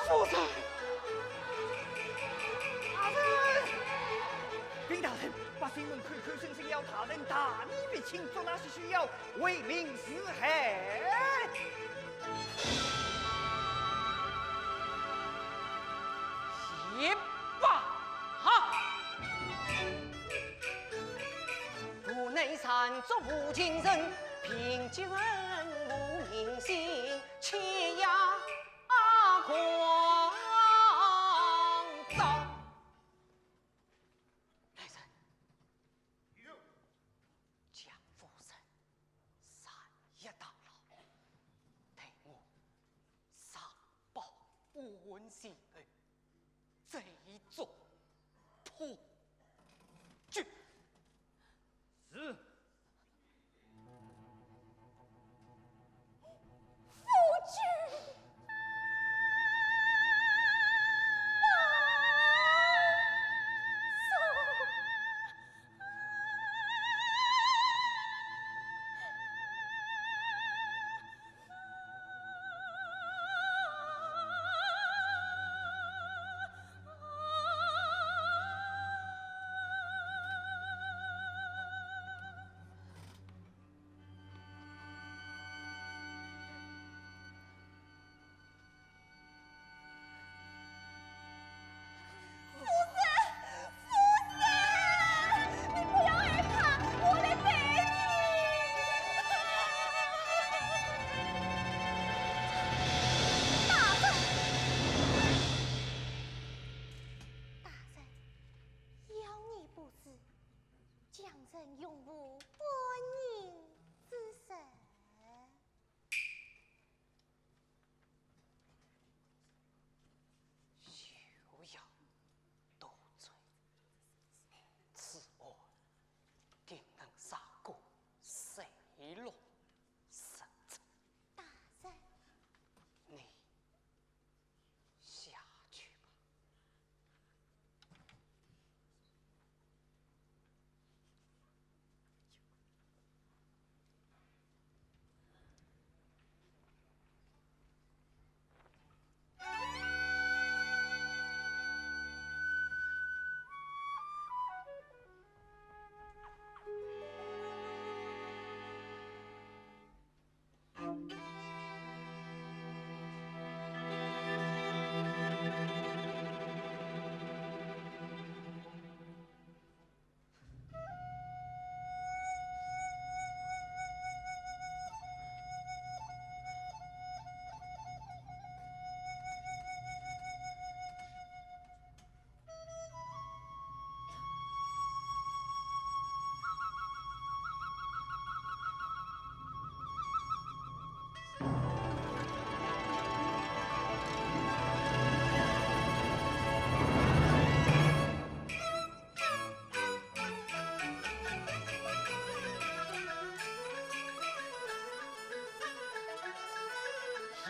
夫人！大人！禀大人，百姓们口口声声要大人大义灭亲，捉拿许宣要为民除害。去吧！哈！ 无奈山中无情人，贫贱无名姓，欺压狂躁。来人，将夫人 三月大牢，待我上报恩情后，罪状破决。是。夫君。 夫人，夫人，你不要害怕，我来陪你。大人，大人，要你不死，将人永无婚姻之身。 休要多嘴，此案定能查个水落石出。大人。你下去吧。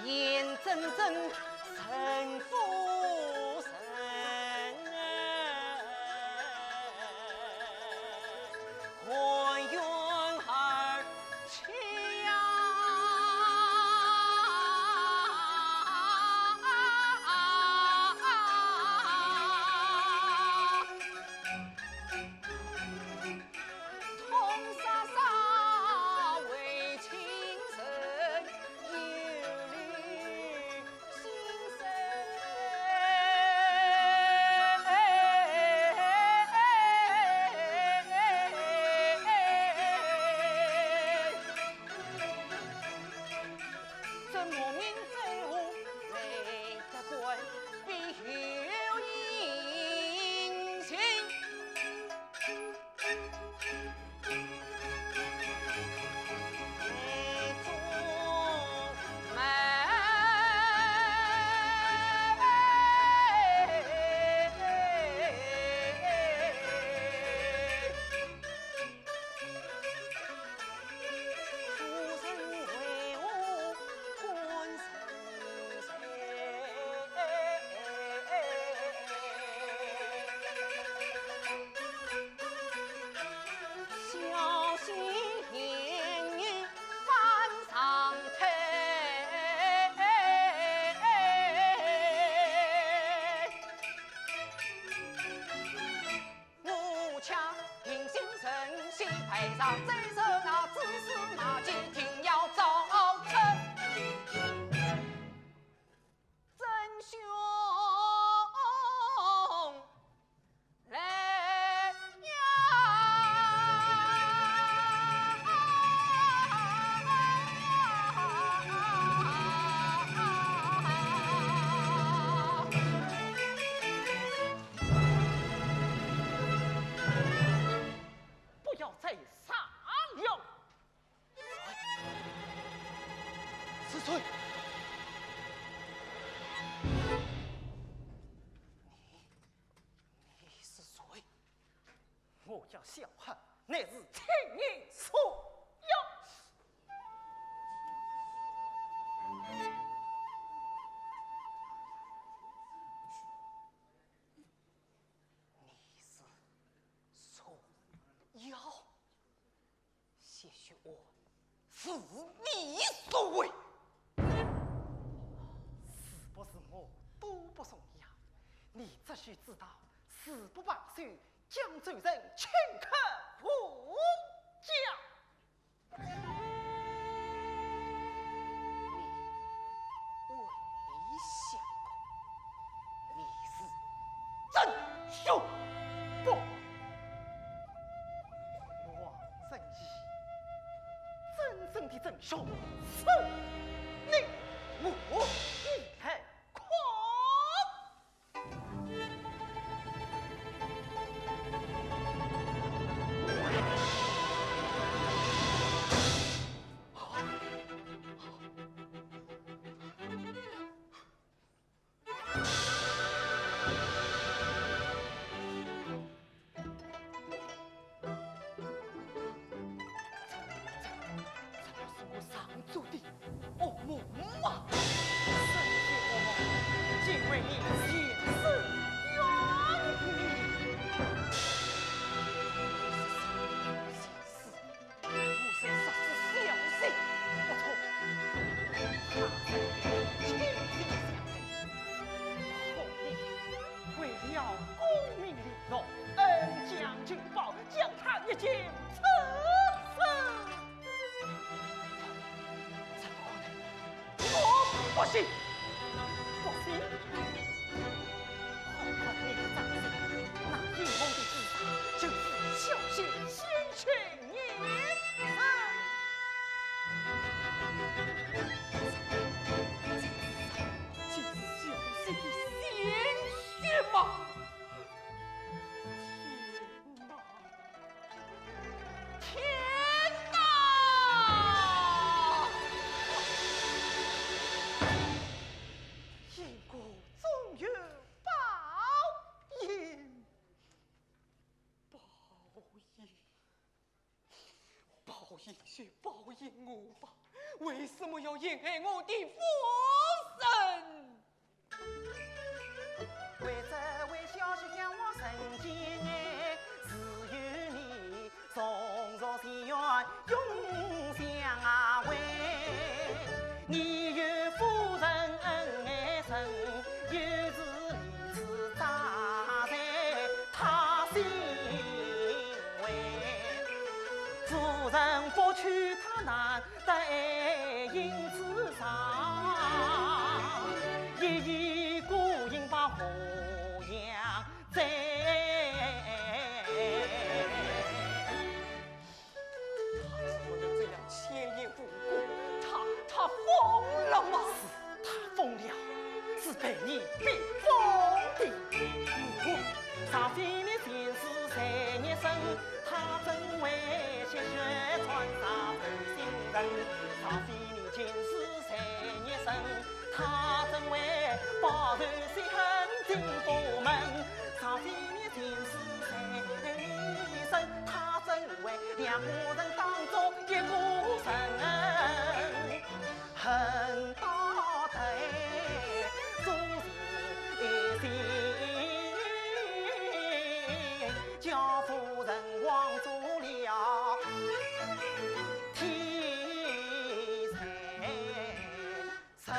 眼睁睁，神夫神，含冤而去呀！ 痛杀杀为情深，有ลื心声。怎么明知我来得官，必有隐情。 夫人为何关心谁？上再说那只是马一定要招出。真凶来呀！不要再杀了。是谁？你，你是谁？我叫小汉，乃是青云所有。你是所有？ 些许话，是你所为。是不是我都不重要，你只需知道，誓不罢休，江州人请客无价。 你未想过，你是真凶。不，王正义，真正的真凶是你，我一来看。 这不是我常做的噩梦吗？神仙，我竟为你前世冤孽。你是谁？前世我是杀死小姐，不错，她是亲戚相认，可你为了功名利禄，恩将仇报， 将她一剑刺死。怎么可能？我不信！不信？好看你的长相，那英雄的姿态，就是小姐鲜血染成。这姿态，就是小姐的鲜血吗？ 天哪！天哪！因果总有报应，报应。 报应就报应我吧，为什么要陷害我的夫人？为这位小姐将我人间爱，自有你从若前缘永相会。你与夫人恩爱深，又是 此渣在他心wei夫人不娶她难得爱情之上，一意孤行把模样在。 他怎么能这样前因后果？他，他疯了吗？是他疯了，是被你逼疯的。我，若非你前世罪孽深，他怎会鲜血溅洒透心神？若非你前世罪孽深，他怎会报仇雪恨进府门？若非你前世罪孽深， 他怎会两个人当作一个人？恨到底，做贼心，叫夫人枉做了天罪。 人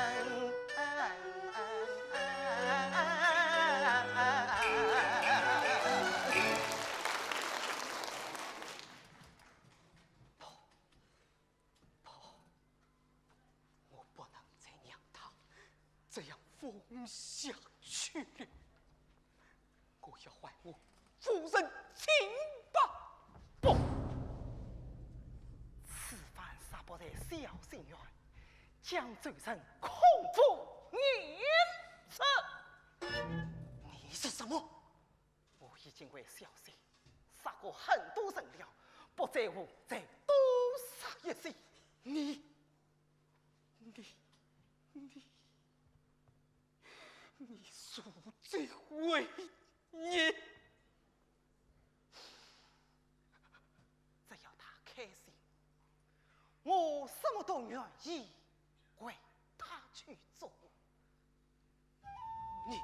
东乡去了。我要还我夫人清白。不，此番杀不得小心愿，将罪人孔府严处。你说什么？我已经为小姐杀过很多人了，不在乎再多杀一些。你，你，你，你恕罪悔意。只要她开心，我什么都愿意为她去做。你，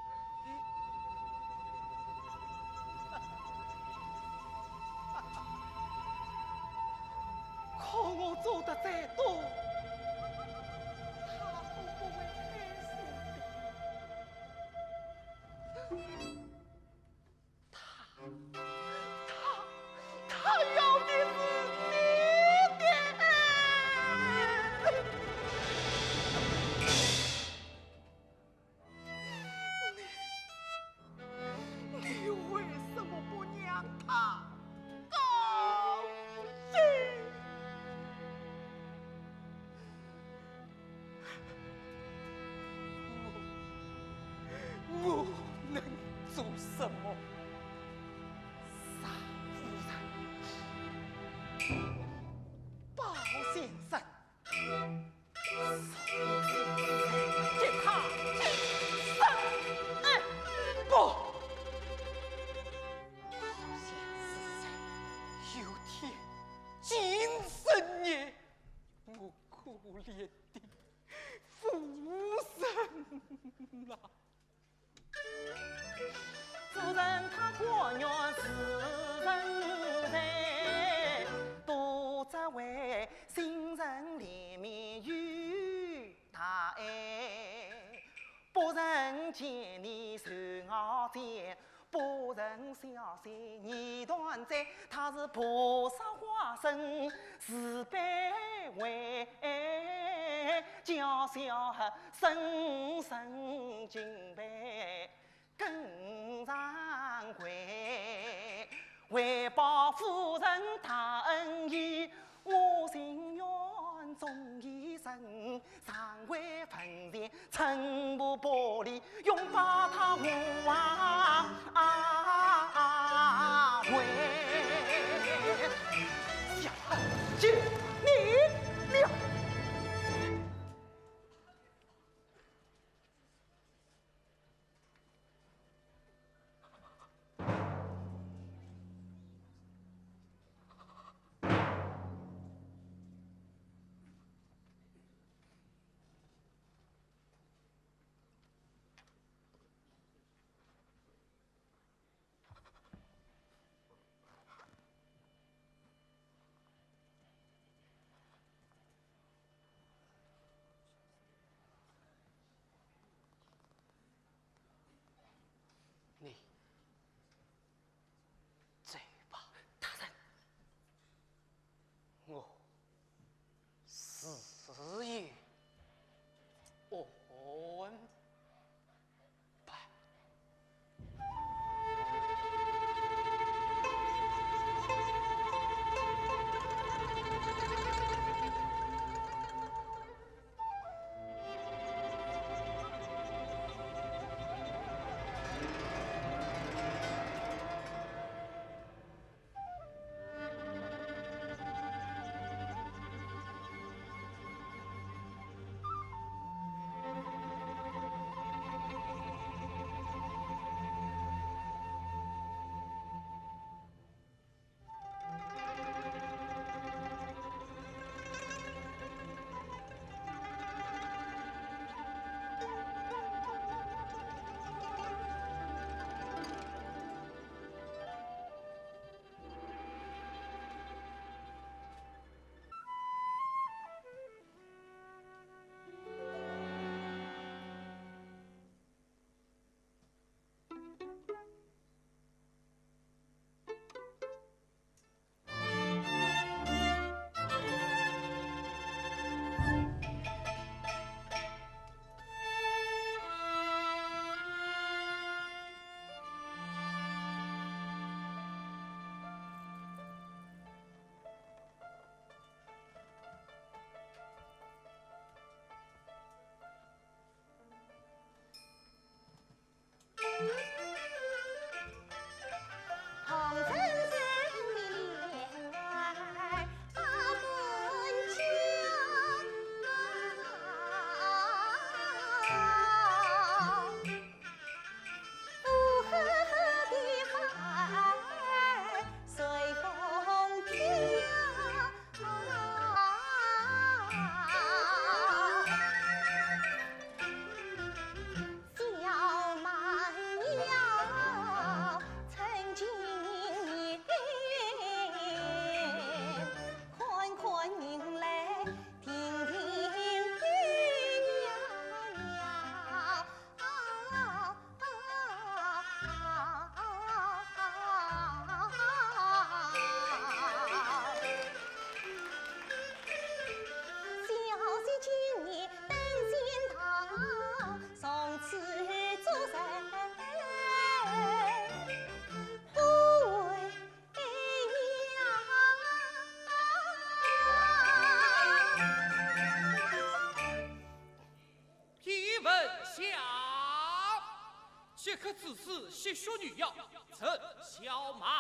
可我做得再多，她都不会开心的。她，她，她要的是你的爱。你，你为什么不让她高兴？我，我能做什么？杀夫人，保先生， 给他去死！哎，不！有天，今生也，我可怜的夫人啊！ 夫人她甘愿是人才，都只为新人怜悯与大爱。不曾见你受熬煎，不曾晓得你断哉，她是菩萨化身慈悲慧，叫小孩深深敬佩。 更上跪，为报夫人大恩义，我情愿终一生，常为坟前寸步不离，永保她无后悔。小孩，就你了。听闻下，即刻处死吸血女妖陈小曼。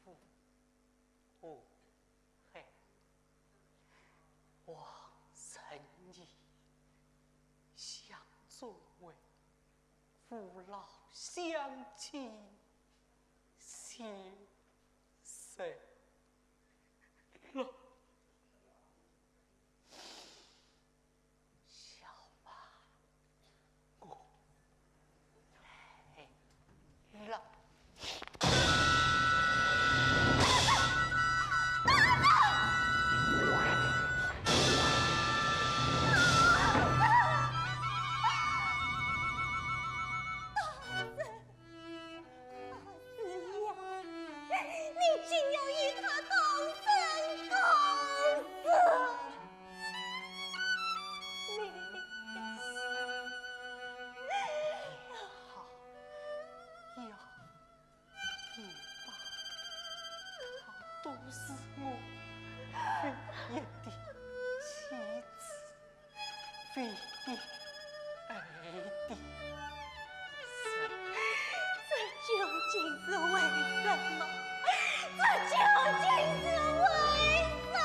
父，哦，嘿，望人以乡中为，父老乡亲，心在老。 小马，我来了。大人！ 大师呀，你竟要与他同生共死！你……也好，也罢，她都是我唯一的妻子。 唯一爱的人。这究竟是为什么？这究竟是为什么？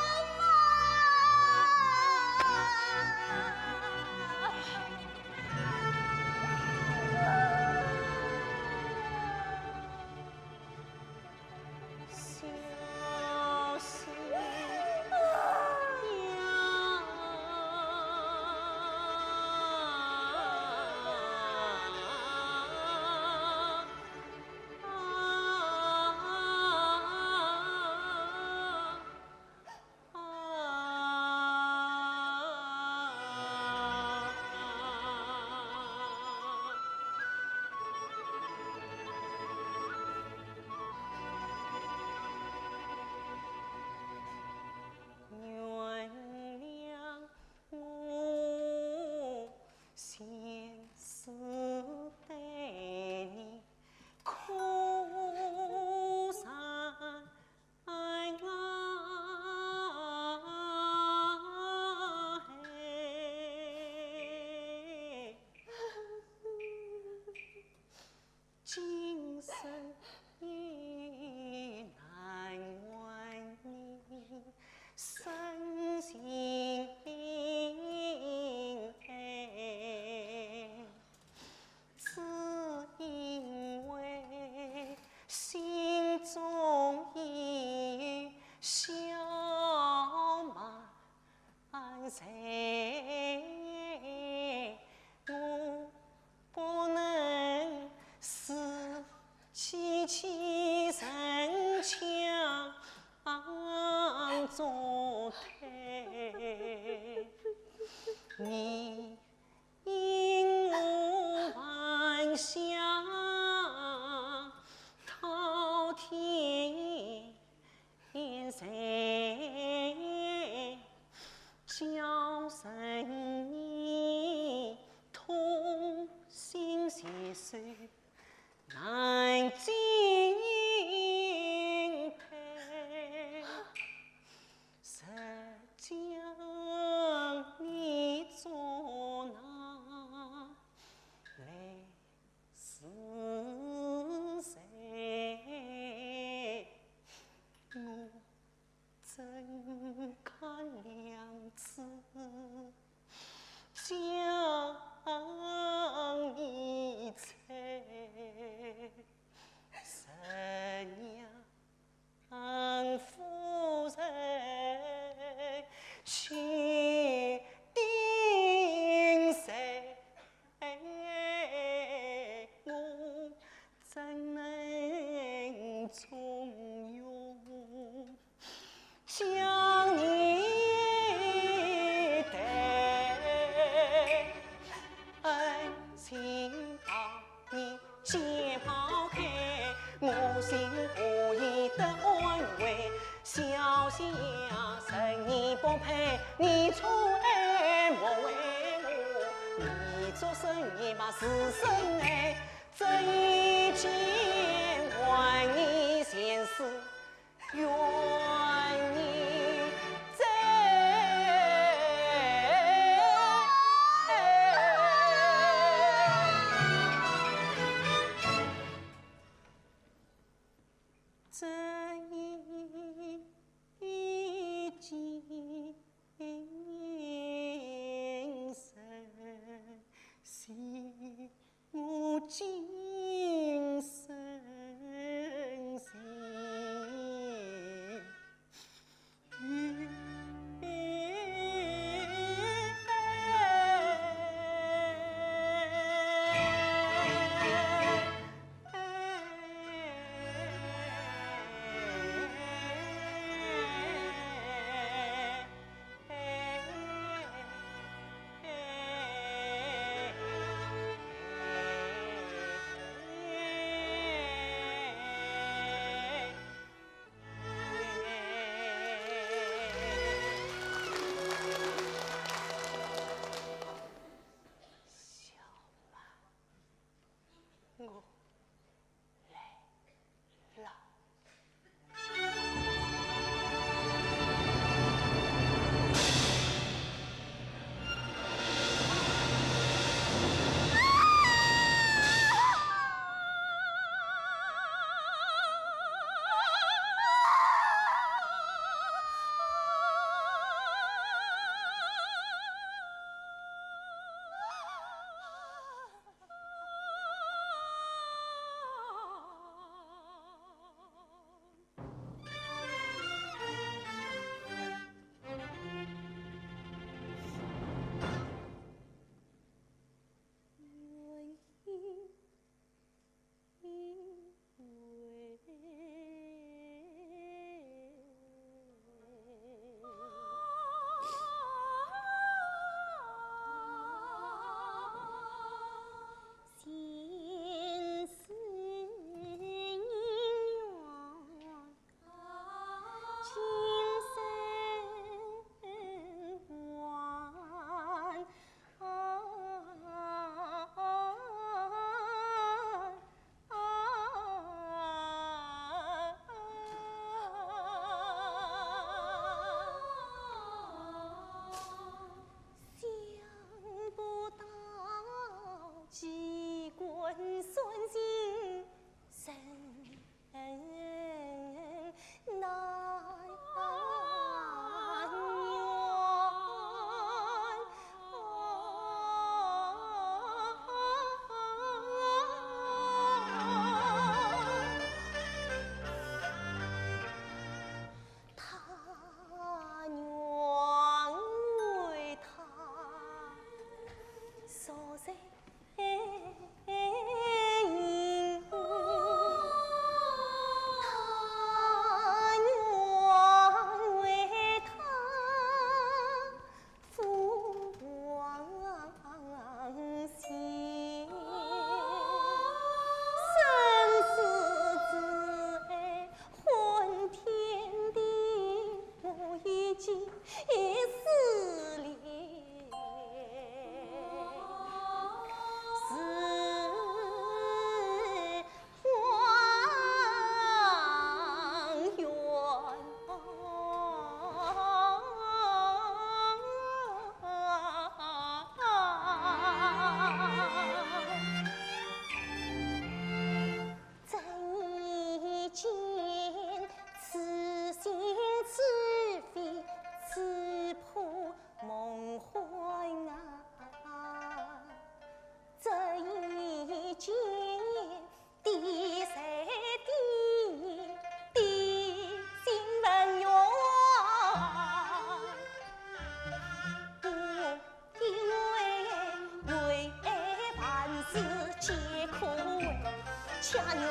小孩，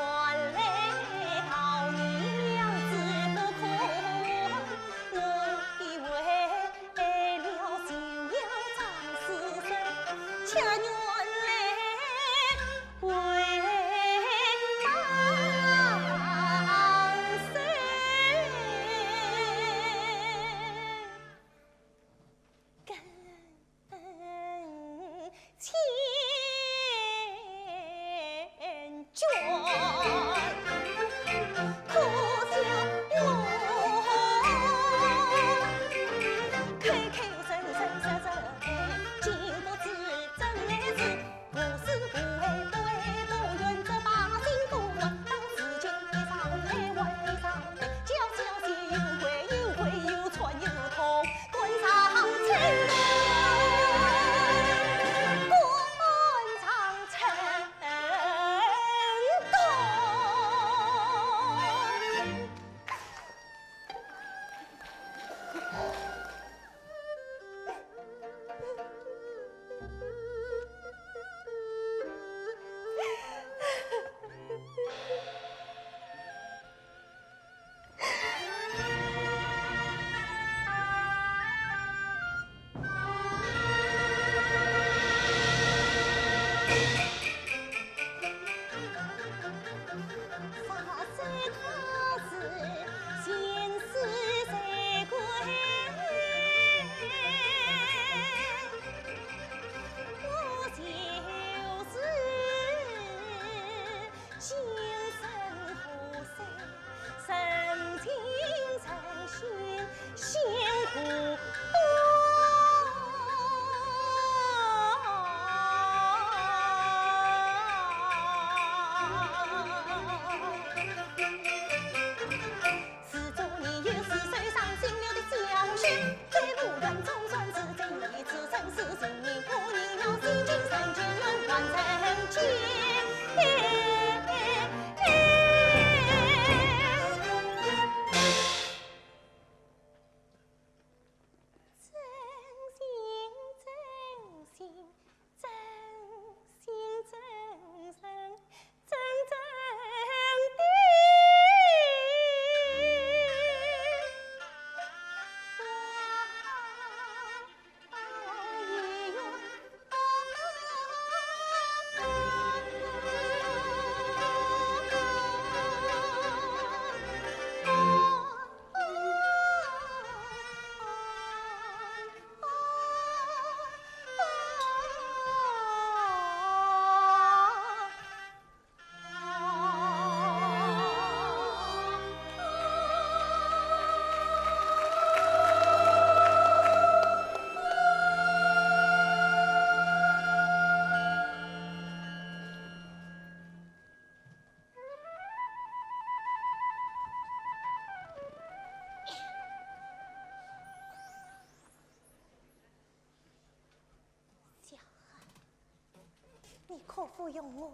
你可否容我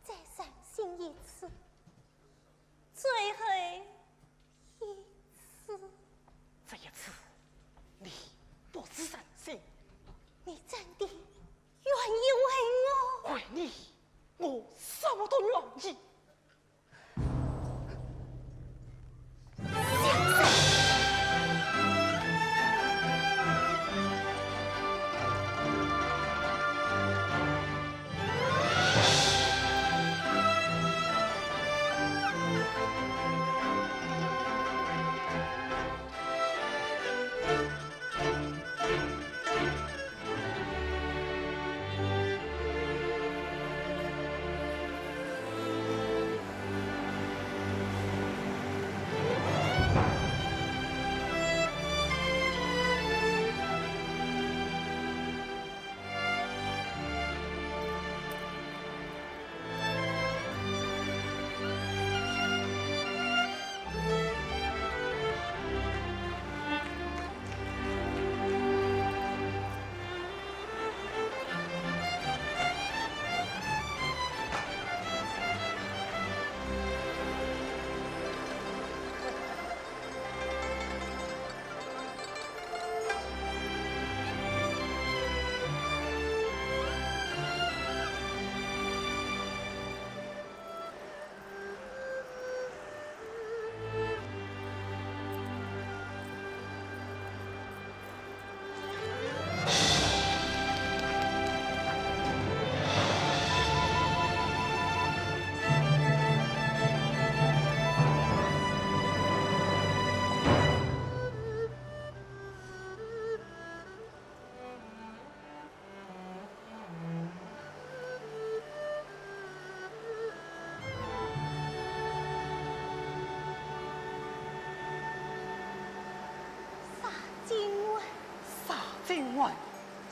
再伤心一次，最后一次？这一次，你不是伤心。你真的愿意为我？为你，我什么都愿意。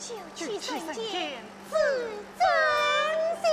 九曲神剑，至真情。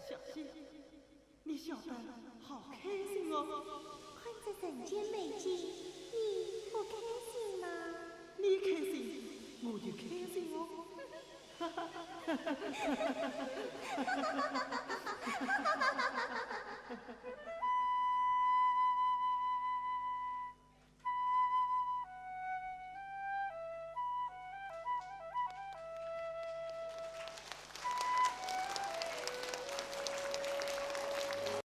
小溪，你笑得好开心哦。看这人间美景，你不开心吗？你开心，我就开心哦。